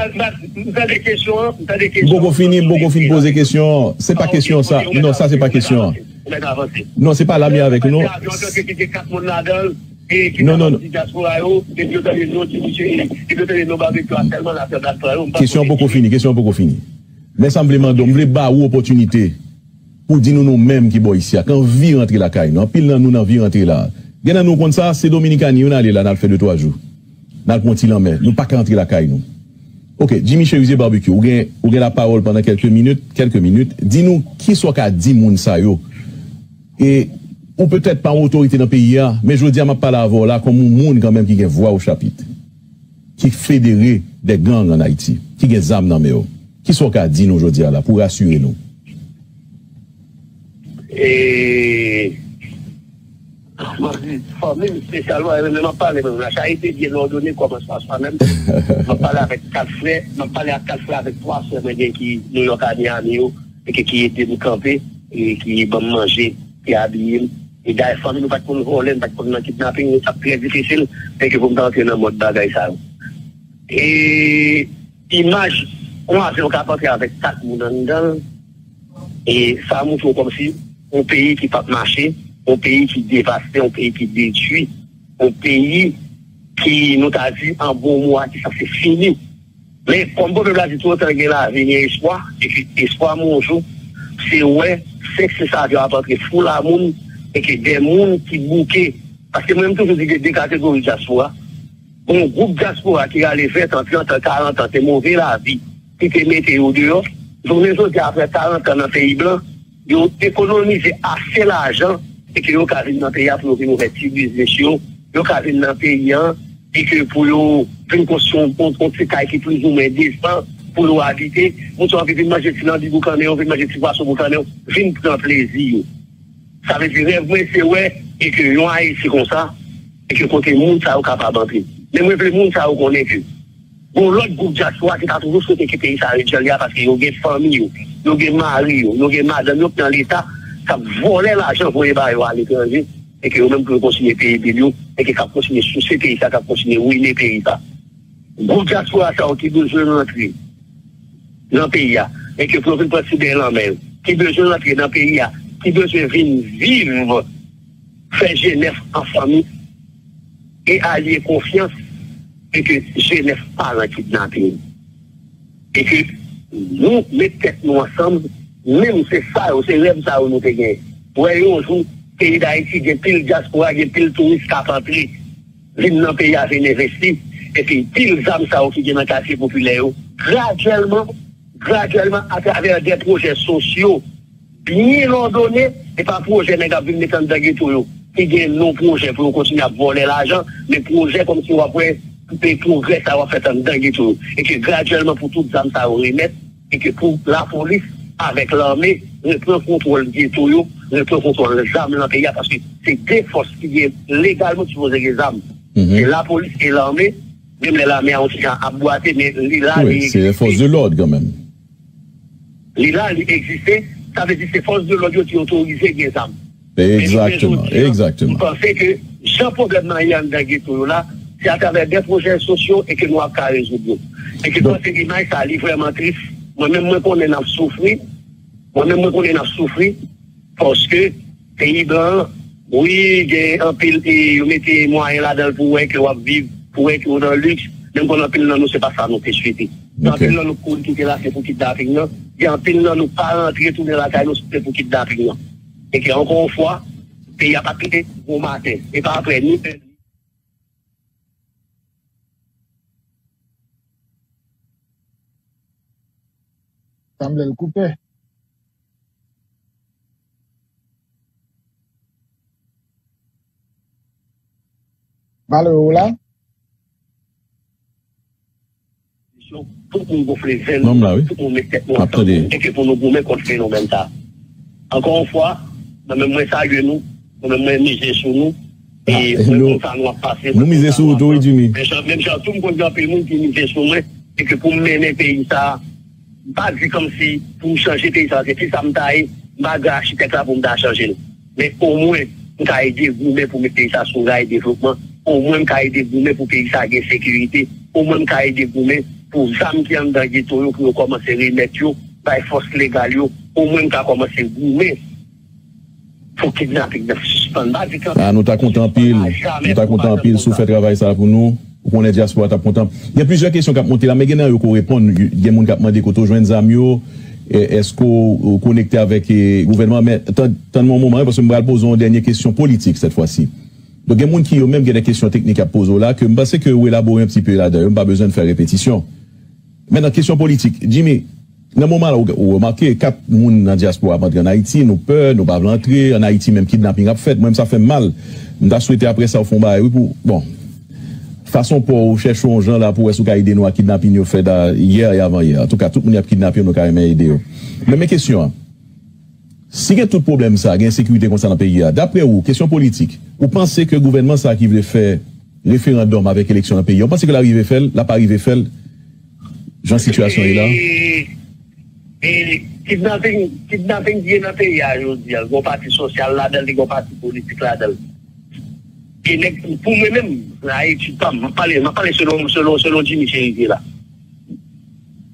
M tande kesyon an, m tande kesyon an. M poko fini, m poko fin poze kesyon an. Se pa kesyon sa. Non, sa se pa kesyon an. Non, se pa lame avèk nou. Non, non, non. Kesyon an poko fini, kesyon an poko fini. Men sa m vle mande w, m vle ba ou opòtinite pou di nou nou menm ki bò isi a, k anvi rantre lakay nou. Anpil nan nou n anvi rantre la. Gen nan nou konn sa, se Dominikani yo n ale la, n al fè de twa jou. N al pran yon ti lanmè. Nou pa ka rantre lakay nou. Ok, Jimmy Cherizier Barbecue, ou gen, ou gen lapawòl pandan kèlke minit, kèlke minit. Di nou kisa w ka di moun sa yo. E ou petèt pa yon otorite nan peyi a, men jodi a m ap pale avè w la kòm yon moun kanmenm ki gen vwa o chapit, ki federe de gang ann Ayiti, ki gen zam nan men yo. Kisa w ka di nou jodi a la pou rasire nou? E, mwen di, fanmi m espesyalman, e menm m ap pale menm la, charité bien ordonnée commence par soi-même. M ap pale avèk kat frè, m ap pale ak kat frè avèk twa sè mwen gen ki New York a Miami yo, e ki, ki ede m kanpe, e ki ban m manje, ki abiye m. E dayè fanmi nou pa t konn vòlè, nou pa t konn nan kidnaping, sa t ap trè difisil, e ke pou m ta antre nan mòd bagay sa yo. E imaj yon avyon k ap antre avèk kat moun anndan l, e sa montre w kòmsi yon peyi ki p ap mache, yon peyi ki devaste, yon peyi ki detwi, yon peyi ki nou ta di an bon mo a ki sanse fini. Men kòm pwovèb la di toutan gen lavi, gen espwa, e ke espwa m yon jou, se wè senk sis avyon ap antre foul a moun, e ke de moun ki bouke. Paske mwen menm toujou di gen de kategori dyaspora. Gon gwoup dyaspora ki rale ven tan, trant an, karant an, se move lavi ki te mete yo deyò. Jounen jodi a, apre karant an nan peyi blan, yo ekonomize ase lajan e ke yo ka vin nan peyi a pou yo vin ouvè ti biznis yo, yo ka vin nan peyi an e ke pou yo vin konstwi yon, yon, yon ti kay ki plizoumwen desan pou yo abite. Moun sa yo vin manje ti lanbi boukannen yo, vin manje ti pwason boukannen yo, vin pran plezi yo. Sa vle di rèv mwen se wè e ke yon Ayiti konsa e ke kote moun sa yo kapab antre. Men mwen vle moun sa yo konnen ke gon lòt gwoup dyaspora ki ta toujou swete ke peyi sa ret jan l ye a paske yo gen fanmi yo, yo gen mari yo, yo gen madanm yo k nan Leta k ap vòlè lajan voye ba yo aletranje e ke yo menm pou yo kontinye peye bil yo e ke k ap kontinye souse peyi sa, k ap kontinye wine peyi sa. Gwoup dyaspora sa yo ki bezwen rantre nan peyi a e ke pou yo vin pran ti beny lanmè yo, ki bezwen rantre nan peyi a, ki bezwen vin viv, fè G nèf an fanmi e alye konfyans e ke G nèf pa nan kidnaping. E ke nou met tèt nou ansanm, menm se sa yo, se rèv sa yo nou te gen. Wè yon jou, peyi Dayiti gen pil dyaspora, gen pil touris k ap antre, vin nan peyi a, vin envesti, epi pil zam sa yo ki gen nan katye popilè yo, gradyèlman, gradyèlman, atravè de pwojè sosyo, byen òdone, e pa pwojè nèg ap vin met anndan geto yo, ki gen non pwojè pou yo kontinye ap vòlè lajan, men pwojè kòmsi w ap wè, e pwogrè sa yo ap fèt anndan geto yo. E ke gradyèlman pou tout zam sa yo remèt, e ke pou lapolis avèk lame repran kontwòl geto yo, repran kontwòl zam nan peyi a, paske se de fòs ki gen legalman ki sipoze gen zam. Se lapolis e lame, menm lè lame a yon ti jan ap bwate, men li la, li egziste. Se fòs de lòd kanmenm. Li la, li egziste. Sa vle di se fòs de lòd yo ki otorize gen zam. Men jounen jodi a, m panse ke jan pwoblèm nan ye anndan geto yo la, se atravè de pwojè sosyo e ke nou ap ka rezoud yo. E ke m panse imaj sa, li vrèman tris. Mwen menm, mwen konnen n ap soufri. Mwen menm, mwen konnen n ap soufri. Paske peyi blan an, wi, gen anpil, e yo mete mwayen ladan l pou w wè ke w ap viv, Ou wè ke yo nan liks, menm konn anpil nan nou, se pa sa nou te swete. Gen anpil nan nou k kouri kite la, se pou kidnaping nan. Gen anpil nan nou k pa rantre tounen lakay nou, se pou kidnaping nan. E ke, ankò yon fwa, peyi a p ap kite bon maten. E pa apre, ni pè. Sanble l koupe. Malere, ou la? Tout moun gonfle venn, m la, wi, tout moun met tèt nou ansanm, e ke pou nou goumen kont fenomèn sa. Ankò yon fwa, mwen menm mwen salye nou, mwen menm mwen mize sou nou, e mwen konn sa nou ap pase, nou mize sou ou tou, wi, Jimmy. Menm jan, menm jan tou, m konn gen anpil moun ki mize sou mwen, e ke pou m mennen peyi sa, m pa di kòmsi pou m chanje peyi sa, se fi sa m ta ye, m pa gran achitèk la pou m ta chanje l. Men omwen, m ka ede goumen pou met peyi sa sou ray devlopman. Omwen, m ka ede goumen pou peyi sa gen sekirite. Omwen, m ka ede goumen pou zam ki anndan geto yo, pou yo kòmanse remèt yo, bay fòs legal yo. Omwen, m ka kòmanse goumen pou kidnaping nan sispann. M pa di kanpe. Ah, nou ta kontan anpil. Nou ta kontan anpil si w fè travay sa a pou nou. Ou konnen dyaspora t ap kontan. Gen plizyè kesyon k ap monte la, men gen nan yo ke w reponn. Gen moun k ap mande kote w jwenn zam yo, e, èske w, w konekte avèk, e, gouvènman. Men tann, tann mwen yon moman, wi, paske m pral poze w yon dènye kesyon politik sèt fwa si. Donk, gen moun ki yo menm gen de kesyon teknik y ap poze w la, ke m panse ke ou elabore yon ti pe ladan yo, m pa bezwen fè repetisyon. Men nan kesyon politik, Jimmy, nan moman la, ou, ou remake, kat moun nan dyaspora ap antre ann Ayiti, nou pè, nou pa vle antre, ann Ayiti menm kidnaping ap fèt, mwen menm sa fè m mal. M ta swete apre sa ou fè yon bagay, wi, pou, bon, fason pa w, ou chèche yon jan la pou wè si ou ka ede nou ak kidnaping yo fèt a, yè e avan yè. Antouka, tout moun y ap kidnape yo, nou ka renmen ede yo. Men, men kesyon an, si gen tout pwoblèm sa, gen ensekirite konsa nan peyi a, daprè ou, kesyon politik, ou panse ke gouvènman sa ki vle fè referandòm avèk eleksyon nan peyi a, ou panse ke l a rive fè l, l ap arive fè l, jan sitiyasyon ye la? E, e, kidnaping, kidnaping ki gen nan peyi a jodi a, gen yon pati sosyal ladan l, gen yon pati politik ladan l. E nèg, pou mwen menm, nan etid pa m, m ap pale, m ap pale selon, selon, selon Jimmy Chérizier la.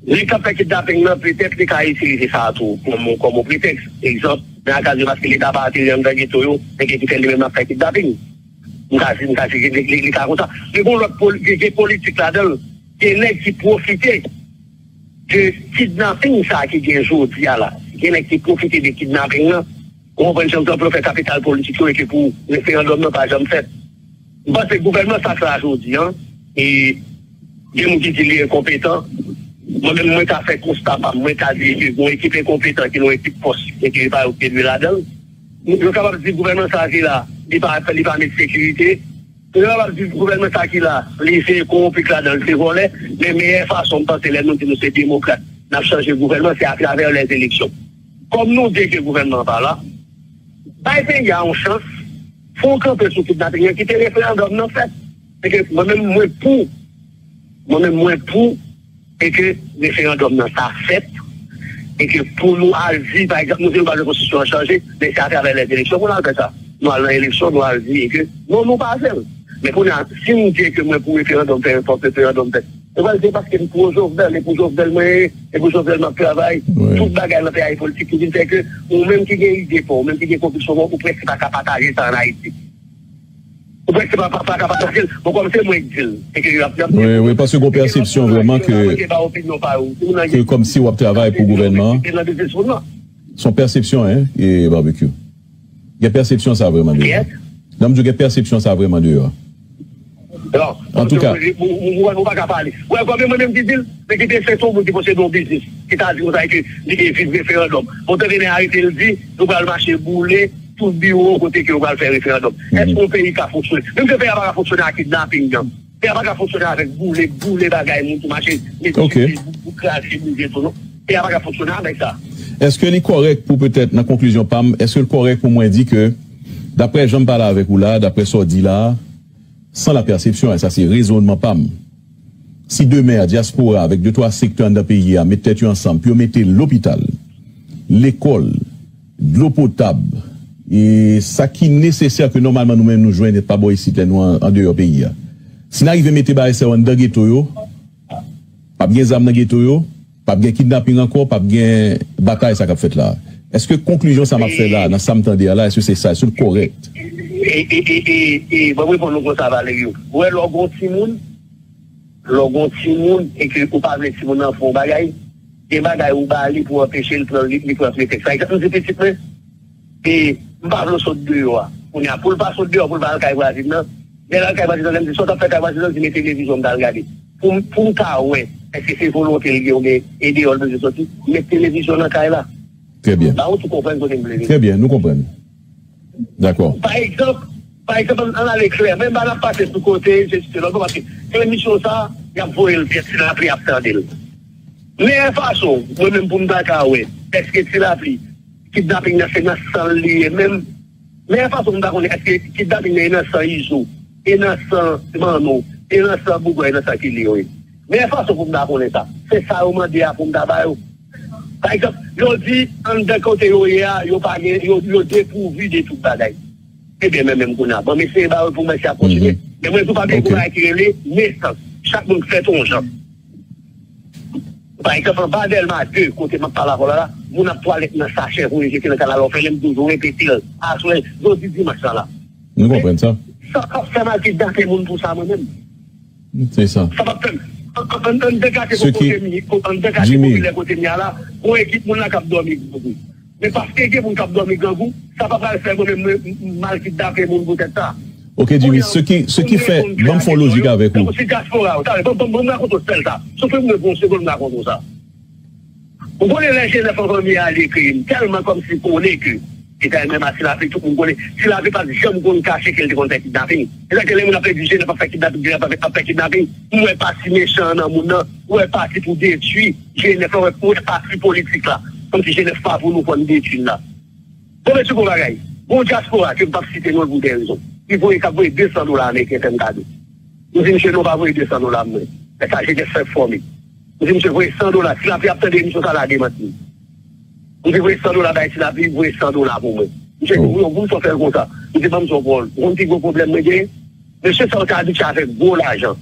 Nèg k ap fè kidnaping nan, petèt li ka itilize sa tou kòm, kòm yon pretèks. Egzanp, nan akaz yo paske Leta pa antere anndan geto yo, nèg ki fè li menm ap fè kidnaping. M ka, m ka di li, li, li ka konsa. Men gon lòt poli-, gen, gen politik ladan l. Gen nèg ki pwofite de kidnaping sa ki gen jodi a la. Gen nèg ki pwofite de kidnaping nan. Ou konprann, jan tanpri fè kapital politik yo e ke pou referandòm nan pa janm fèt. M panse gouvènman sa k la jodi a, e gen moun ki di li enkonpetan. Mwen menm, mwen ka fè konsta pa m, mwen ka di ke gon ekip enkonpetan ki nan yon ekip pòs e ke e pa yo ki te dwe ladan l. Yo kapab di gouvènman sa ki la, li pa, li pa met sekirite. Yo kapab di gouvènman sa ki la, li se kowonpi k ladan l, se vòlè. Men meyè fason, m panse, lè nou di nou se demokrat, n ap chanje gouvènman, se atravè lèzeleksyon. Kòm nou di ke gouvènman an pa la, bay peyi a yon chans, fè yon kanpe sou kidnaping nan, kite referandòm nan fèt. Paske mwen menm, mwen pou, mwen menm, mwen pou, e ke referandòm nan sa fèt, e ke pou nou al di, pa egzanp, nou di nou pa vle konstitisyon an chanje, men se atravè lèzeleksyon pou n al fè sa. Nou al nan eleksyon, nou al di, e ke non, nou pa vle l. Men kounye a, si m di ke mwen pou referandòm, fè enpòt referandòm fèt, se pa, se paske m pwo Jovenel, e pou Jovenel mwen ye, e pou Jovenel m ap travay. Tout bagay nan peyi a e politik ki vin fè ke ou menm ki gen ide pa w, ou menm ki gen konviksyon pa w, ou prèske pa ka pataje sa ann Ayiti. Ou prèske pa, pa, pa ka pataje l. Bon, kòm se mwen k di l, e ke y ap, y ap... Wi, wi, paske gon pèsepsyon vrèman ke, ke kòmsi w ap travay pou gouvènman an. Se yon pèsepsyon, en, e Barbecue. Gen pèsepsyon sa vrèman deyò. Kiyès? Non, m di w gen pèsepsyon sa vrèman deyò. Antouka, ou, ou, ou, ou pa ka pale. Ou wè, kòm e mwen menm ki di l, men ki te se yon moun ki posede yon biznis, ki ta di konsa ke li te viv referandòm. Bon, tande nèg arete l di, nou pral mache boule tout biwo kote ke yo pral fè referandòm. Èske yon peyi ka fonksyone? Menm jan peyi a pa ka fonksyone ak kidnaping nan. Peyi a pa ka fonksyone avèk boule, boule bagay moun pou mache, mete sou Facebook, pou kraze, brize tou, non. Peyi a pa ka fonksyone avèk sa. Èske li kòrèk pou petèt, nan konklizyon pa m, èske l kòrèk pou mwen di ke, daprè jan m pale avèk ou la, daprè sa w di la, san la pèsepsyon, e sa se rezònman pa m, si demen an, dyaspora, avèk de twa sektè anndan peyi a, met tèt yo ansanm pou yo mete lopital, lekòl, dlo potab, e sa ki nesesè ke nòmalman nou menm nou jwenn pa bò isit lè nou an, andeyò peyi a. Si n arive mete bagay sa yo anndan geto yo, p ap gen zam nan geto yo, p ap gen kidnaping ankò, p ap gen batay sa k ap fèt la. Èske konklizyon sa m ap fè la, nan sa m tande a la, èske se sa, èske l kòrèk? E, e, e, e, e, ban m reponn ou konsa, Valerio. Ou wè, lè w gen yon timoun, Lè w gen yon timoun e ke ou pa vle timoun nan fè yon bagay, gen bagay ou ba li pou anpeche l pran, li, li pran reflèks. Pa egzanp, m di pitit mwen, e m pa vle w sot deyò a. Kounye a, pou l pa sot deyò, pou l pa al kay vwazen nan, lè l al kay vwazen nan, lè m di, "Sa w t ap fè kay vwazen nan?" Li di, "Met televizyon m t al gade." Pou m, pou m ka wè, èske se volonte l gen oubyen e deyò l bezwen soti, met televizyon nan kay la. Trè byen. Ba ou tou konprann kote m vle vin. Trè byen, nou konprann. Dakò. Pa egzanp, pa egzanp, ann, ann ale klè. Menm pa n ap pase sou kote, se, se lòt bò, paske transmisyon sa, y ap voye l, Ti Lapli ap tande l. Meyè fason, mwen menm pou m ta ka wè, èske Ti Lapli, kidnaping nan se nan san l li ye menm? Meyè fason pou m ta konnen, èske kidnaping nan e nan san Izo, e nan san Manno, e nan san Bougò, e nan san Kilio ye? Meyè fason pou m ta konnen sa, se sa yo mande a pou m ta ba yo. Pa egzanp, yo di anndan kote yo ye a, yo pa gen, yo, yo depouvi de tout bagay. Ebyen, men menm kounye a, ban m eseye ba yo pou m wè si y ap kontinye. Men mwen tou pa gen yon bagay ki rele nesans. Chak moun fèt yon jan. Pa egzanp, anba Dèlma de, kote m ap pale avè w la, la, moun ap twalèt nan sachè, voye jete nan kanal, ou fè lè m toujou repete l. Aswè, jodi dimanch la, la. Nou konprann sa. Sa p ap fè m al kidnape moun pou sa, mwen menm. Se sa. Sa p ap fè m. An, an, an, an degate kote m ye, an degate popilè kote m ye a la, gon ekip moun la k ap dòmi grangou. Men paske gen moun k ap dòmi grangou, sa pa pral fè mwen menm mwen, m, m al kidnape moun poutèt sa. Ok, Jimmy, ce qui, ce qui fait, ban m fè yon lojik avèk ou. Tankou si dyaspora yo, talè, ban, ban, ban m rakonte w sèl sa. Soufle m pou yon segonn, m rakonte w sa. Ou konnen lè G nèf an fanmi a ale kreye m, tèlman kòmsi konnen ke, e dayè menm a Ti Lapli, tout moun konnen, Ti Lapli pa t janm konn kache ke l te konn fè kidnaping. E sa ke lè moun ap di G nèf ap fè kidnaping, G nèf ap fè, ap fè kidnaping, m wè pati mechan an nan moun nan, m wè pati pou detwi G nèf la, m wè, m wè pati politik la. Kòmsi G nèf pa pou nou, fò n detwi l la. Bon, men, sou bon bagay. Gon dyaspora ke m p ap site non l pou de rezon. Li voye, k ap voye de san dola ameriken fè m kado. M di misye, "Non, pa voye de san dola mwen. Lè sa G nèf fè fòme." M di misye, "Voye san dola. Ti Lapli ap tande emisyon sa la, demanti m." M di, "Voye san dola bay Ti Lapli, voye san dola pou mwen." Misye di, "Wi, yon goud, fò fè l konsa." M di, "Ban m di w, Paul, ou konn pi gwo pwoblèm mwen genyen? Mesye sa yo te abitye avèk gwo lajan."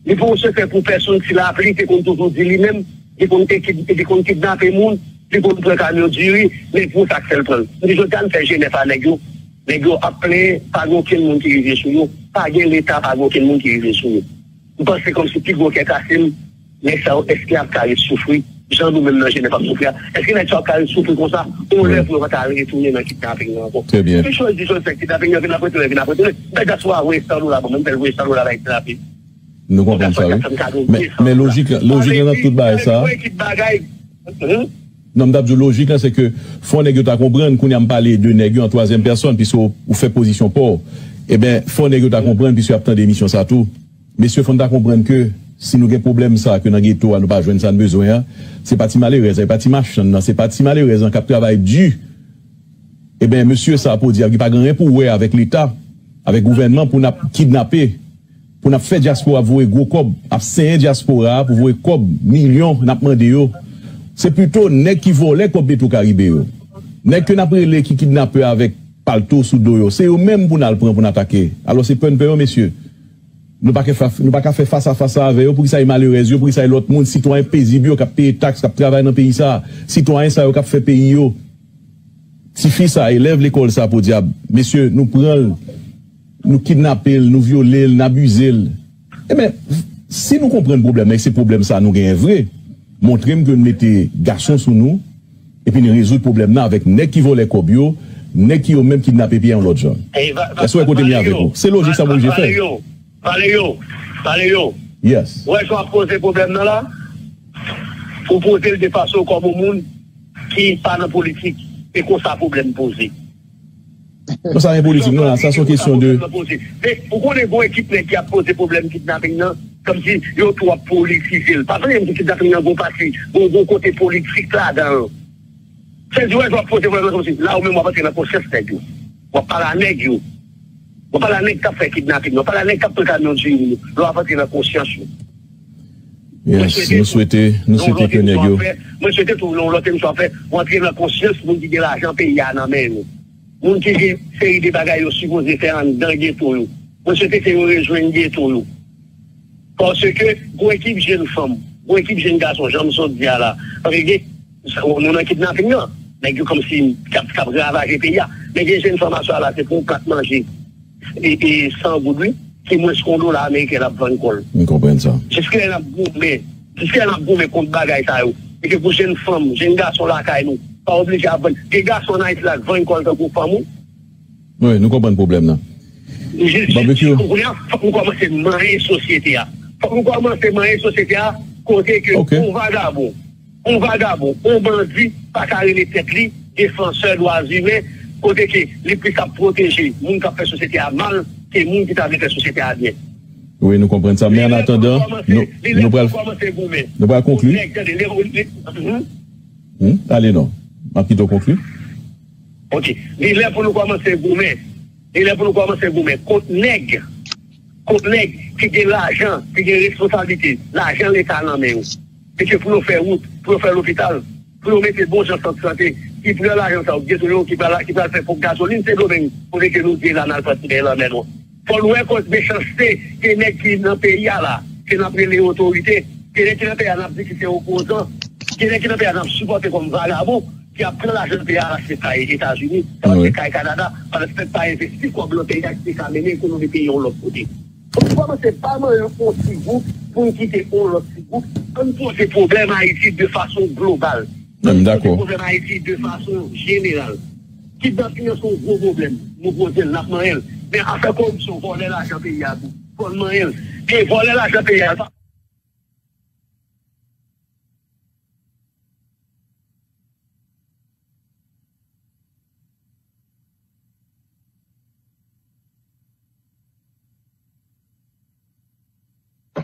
Li pa yon sekrè pou pèsonn, Ti Lapli te konn toujou di li menm, li konn ekip, li konn kidnape moun, li konn pran kamyon diri, men pou sa k fè l pran l. M di, "Jodi a n fè G nèf a nèg yo, nèg yo ap plenyen, pa gen okenn moun ki rive sou yo, pa gen Leta, pa gen okenn moun ki rive sou yo." M panse kòmsi pi gwo kè kase m, nèg sa yo, èske y ap ka ret soufri jan nou menm nan G nèf ap soufri a? Èske nèg sa yo ap ka ret soufri konsa, yon lè pou yo pa ta al retounen nan kidnaping nan ankò? Trè byen. Ki chòz di chòz fè kidnaping nan vin ap retounen, vin ap retounen? Bèl dyaspora voye san dola ban mwen, m fè l voye san dola bay kidnaping. Nou konprann sa, wi. Men, men lojik, lojik lan nan tout bagay sa. Ekip bagay. Non, m t ap di w lojik lan, se ke fò nèg yo ta konprann, kounye a m pale de nèg yo an twazyèm pèsòn, piske w, ou fè pozisyon pa w. Eben, fò nèg yo ta konprann, piske y ap tande emisyon sa tou. Mesye, fò n ta konprann ke si nou gen pwoblèm sa, ke nan geto a nou pa jwenn sa n bezwen an, se pa ti malerèz la, se pa ti machann nan, se pa ti malerèz lan k ap travay di. Eben, mesye sa, pou di, ki pa gen anyen pou wè avèk Leta, avèk gouvènman, pou n ap kidnape, pou n ap fè dyaspora ap voye gwo kòb, ap senyen dyaspora a pou voye kòb, milyon n ap mande yo. Se pito nèg ki vòlè kòb Petro Karibe yo. Nèg ke n ap rele ki kidnapè avèk palto sou do yo, se yo menm pou n al pran, pou n atake. Alò, se pè n pè yo, mesye. Nou pa ka fè, nou pa ka fè fas a fas avè yo. Poukisa e malerèz yo, poukisa e lòt moun, sitwayen pezib yo k ap peye taks, k ap travay nan peyi sa a, sitwayen sa yo k ap fè peyi yo. Tifi sa, elèv lekòl sa, podyab, mesye, nou pran l, nou kidnape l, nou vyole l, n abize l. Eben, si nou konprann pwoblèm nan, e se pwoblèm sa nou genyen vre, montre m ke n mete gason sou nou, epi n rezoud pwoblèm nan avèk nèg ki vòlè kòb yo, nèg ki yo menm kidnape peyi a yon lòt jan. Èske w wè kote m ye avèk ou? Se lojik sa m oblije fè. Valerio, Valerio, Valerio. Yes. Ou wè jan w ap poze pwoblèm nan la? Ou poze l de fason kòm yon moun ki pa nan politik. E konsa pwoblèm poze. Non, sa pa politik, non, la, sa se yon kesyon de. Men, ou konnen gon ekip nèg ki ap poze pwoblèm kidnaping nan, kòmsi yo tou ap politize l. Pa bliye m di kidnaping nan gon pati, gon, gon kote politik ladan l. Sèdi wè, w ap poze pwoblèm nan kòmsi la ou menm w ap antre nan konsyans nèg yo. W ap pale a nèg yo. W ap pale a nèg k ap fè kidnaping nan. W ap pale a nèg k ap pran kamyon diri yo. Lè w ap antre nan konsyans yo. Yes, nou swete, nou swete ke nèg yo. Mwen swete tou, yon lòt emisyon ap fè, w antre nan konsyans moun ki gen lajan peyi a nan men yo. Moun ki gen seri de bagay yo sipoze fè anndan geto yo. Mwen swete ke yo rejwenn geto yo. Paske gon ekip jenn fanm, gon ekip jenn gason, jan m sot di a la. Paske gen, nou nan kidnaping nan. Nèg yo kòmsi k ap, k ap ravaje peyi a. Men gen jenn fanm aswè a la, se pou yon plat manje. E, e san goud, wi. ki mwens ke yon dola ameriken l ap vann kò l. M konprann sa. Jiskilè n ap goumen, jiskilè n ap goumen kont bagay sa yo. E ke pou jenn fanm, jenn gason lakay nou, pa oblije ap vann. Gen gason ann Ayiti la k vann kò l tankou fanm ou. Wi, nou konprann pwoblèm nan. Jis, jis, Barbecue. Kounye a, fòk nou kòmanse manyen sosyete a. Fòk nou kòmanse manyen sosyete a kote ke Ok. yon vagabon, yon vagabon, yon bandi pa ka rele tèt li defansè dwa imen, kote ke li plis ap pwoteje moun k ap fè sosyete a mal ke moun ki ta vle fè sosyete a byen. Wi, nou konprann sa. Men an atandan, nou, nou pral, nou pral konkli. Nèg, tande, nèg, nèg, mhm. Hmm? Ale non. M ap kite w konkli. Ok. Li lè pou nou kòmanse goumen. Li lè pou nou kòmanse goumen kont nèg, kont nèg ki gen lajan, ki gen responsablite, lajan Leta nan men yo. E ke pou yo fè wout, pou yo fè lopital, pou yo mete bon jan sant sante, ki pran lajan sa yo, ghetto yo, ki pral, ki pral fè ponp gazolin, Sendomeng, kote ke nou ye la, n al pran ti bèy lanmè nou. Fò n wè koz mechanste, gen nèg ki nan peyi a la, ke n ap rele otorite, gen nèg ki nan peyi a n ap di ki se opozan, gen nèg ki nan peyi a n ap sipòte kòm vagabon, ki ap pran lajan peyi a al achte kay Etazini, al achte kay Kanada, pandan se pèp pa envesti kòb nan peyi a ki te ka mennen ekonomi peyi a yon lòt kote. Fò n kòmanse pa manyen yon ti gwoup pou n kite yon lòt ti gwoup. Ann poze pwoblèm Ayiti de fason global. M dakò. Ann poze pwoblèm Ayiti de fason jeneral. Kidnaping an se yon gwo pwoblèm. Nou poze l, n ap manyen l. Men afè koripsyon, vòlè lajan peyi a tou, fò n manyen l. E vòlè lajan peyi a,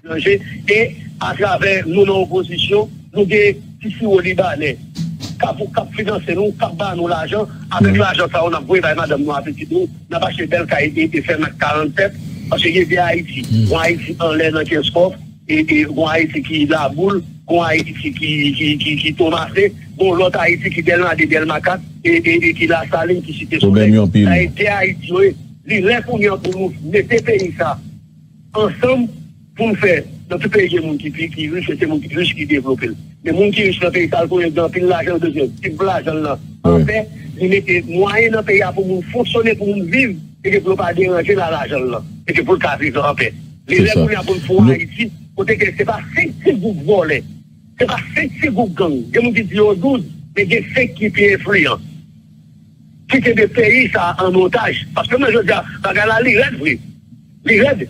etranje, e atravè nou nan opozisyon, nou gen ti siwo libanè k ap, k ap finanse nou, k ap ba nou lajan. Avèk lajan sa yo, n ap voye bay madanm nou a pitit nou, n ap achte bèl kay e, e fèmen ak karannsèt, paske gen de Ayiti. Yon Ayiti anlè nan Kenskòf, e, e, gon Ayiti ki Laboul, gon Ayiti ki, ki, ki, ki Tomasen, gon lòt Ayiti ki Dèlma de, Dèlma kat, e, e, e ki Lasalin, ki Site Solèy. Pwoblèm yo anpil. Sa e de Ayiti yo ye. Li lè kounye a pou nou mete peyi sa ansanm pou n fè. Nan tout peyi gen moun ki pi, ki rich, e se moun ki rich ki devlope l. Men moun ki rich nan peyi sa, l konnen gen anpil lajan, l bezwen viv lajan l nan anpè, li mete mwayen nan peyi a pou moun fonksyone, pou moun viv, e ke pou yo pa deranje la lajan l nan, e ke pou l ka viv anpè. Li lè kounye a pou n fè yon Ayiti kote ke se pa senk ti gwoup vòlè, se pa senk ti gwoup gang. Gen moun ki di yo douz, men gen senk ki pi enfliyan, ki kenbe peyi sa an otaj. Paske mwen jodi a, bagay la li rèd vre. Li rèd.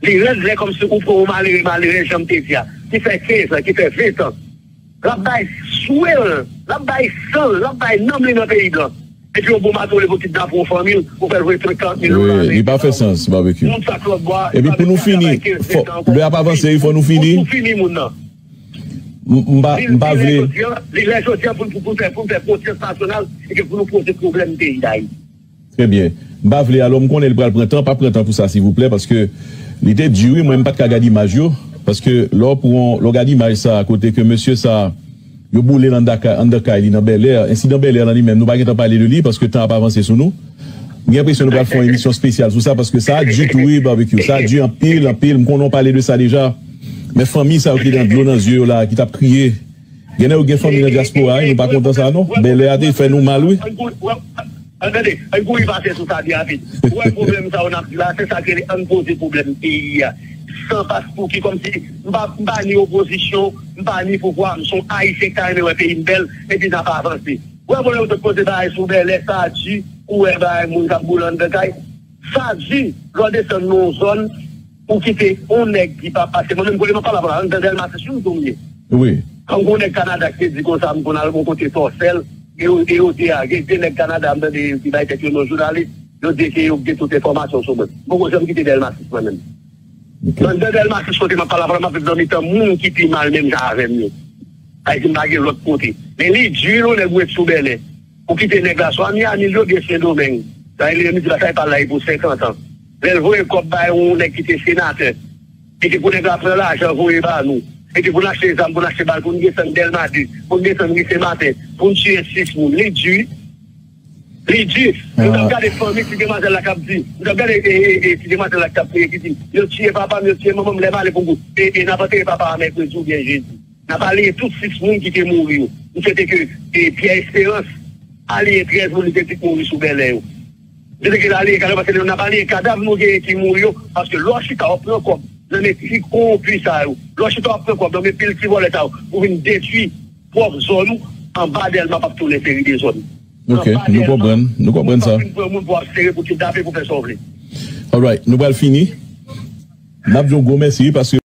Li rèd lè kòmsi ou pran yon malere, malere, jan m te di a, ki fè kenz an, ki fè ven tan. L ap bay swe l, l ap bay san l, l ap bay nanm li nan peyi blan. Epi yon bon maten ou leve ou kidnape yon fanmi l, ou fè l voye trant, karant mil dola. Wi, li pa fè sans, Barbecue. Moun sa k lòt bò a, epi pou nou fini, fò, lè ap avanse, wi, fò nou fini. Pou fini moun nan. M, m pa, m pa vle. Li lè jodi a, li lè jodi a pou, pou, pou fè, pou fè konsyans nasyonal e ke pou nou poze pwoblèm peyi Dayiti. Trè byen. M pa vle, alò, m konnen li pral pran tan, pa pran tan pou sa, silvouplè, paske li te di, wi, mwen, m pa t ka gade imaj yo, paske lè w pran, lè w gade imaj sa, kote ke mesye sa, yo boule l anndan kay, anndan kay li nan Bèlè, ensidan Bèlè lan li menm, nou pa gentan pale de li, paske tan ap avanse sou nou. M gen enpresyon nou pral fè yon emisyon espesyal sou sa, paske sa a di tou, wi, Barbecue, sa a di anpil, anpil, m konnen w pale de sa deja, men fanmi sa yo ki te nan dlo nan zye yo la, ki t ap kriye, Gen nèg yo gen fanmi nan dyaspora, wi, nou pa kontan sa non. Bèlè a te fè nou mal, wi. Ann kouri, wè, ann tande, ann kouri pase sou sa byen rapid. Ou wè pwoblèm sa yo n ap di la, se sa k rele ann poze pwoblèm peyi a. San paspouki, kòmsi m pa, m pa ni opozisyon, m pa ni pouvwa, m se yon Ayisyen k ta renmen wè peyi m bèl, epi n ap avanse. Ou wè pwoblèm yo te poze bagay sou Bèlè, sa a di, ou wè bagay moun k ap boule anndan kay. Sa di, lè w desann nan yon zòn, ou kite yon nèg ki pa pase. Mwen menm, kote m ap pale avè w la, anndan Dèlma sis wi, m tou m ye. Wi. An gon nèg Kanada ki te di konsa, m konn al yon kote Tòsèl, e yo, e yo di a, gen de nèg Kanada, m tande ki bay tèt yo non jounalis, yo di ke yo gen tout enfòmasyon sou mwen. M poko janm kite Dèlma sis mwen menm. Ok. Anndan Dèlma sis kote m ap pale avè w la, m ap viv nan mitan moun ki pi mal menm jan avè m yo. Sa vle di m pa gen lòt kote. Men li di, yon nèg ou ret sou Bèlè. Ou kite nèg la swa Miami l ye oubyen Sendomeng. Sa vle di, li di bagay pa la pou senkant an. Lè l voye kòb bay yon nèg ki te senatè, e ke pou nèg la pran lajan voye ba nou, e ke pou n achte zam, pou n achte bal, pou n desann Dèlma de, pou n desann ri Senmaten, pou n tiye sis moun, li di, li di, nou t ap gade fanmi ti demwazèl la k ap di, nou t ap gade, e, e, e, ti demwazèl la k ap kriye ki di, yo tiye papa m, yo tiye manman m, lè m ale pou m, e, e, n ap antere papa a mèkredi oubyen jedi. N ap aliyen tout sis moun ki te mouri yo. M swete ke, e, Pierre Espérance aliyen trèz moun li te di k mouri sou Bèlè yo. Depi ke l ale, kadav, paske n ap ale, kadav nou genyen ki mouri yo, paske lè w chita, w ap pran kòb nan men ti kowonpi sa yo. Lè w chita, w ap pran kòb nan men pil ti vòlè sa yo pou vin detwi pwòp zòn ou anba Dèlma p ap tounen seri de zòn. Ok, nou konprann, nou konprann sa. Ou pa vin pran moun pou ap sere, pou kidnape, pou fè sa w vle. Alright, nou pral fini. N ap di w gwo mèsi paske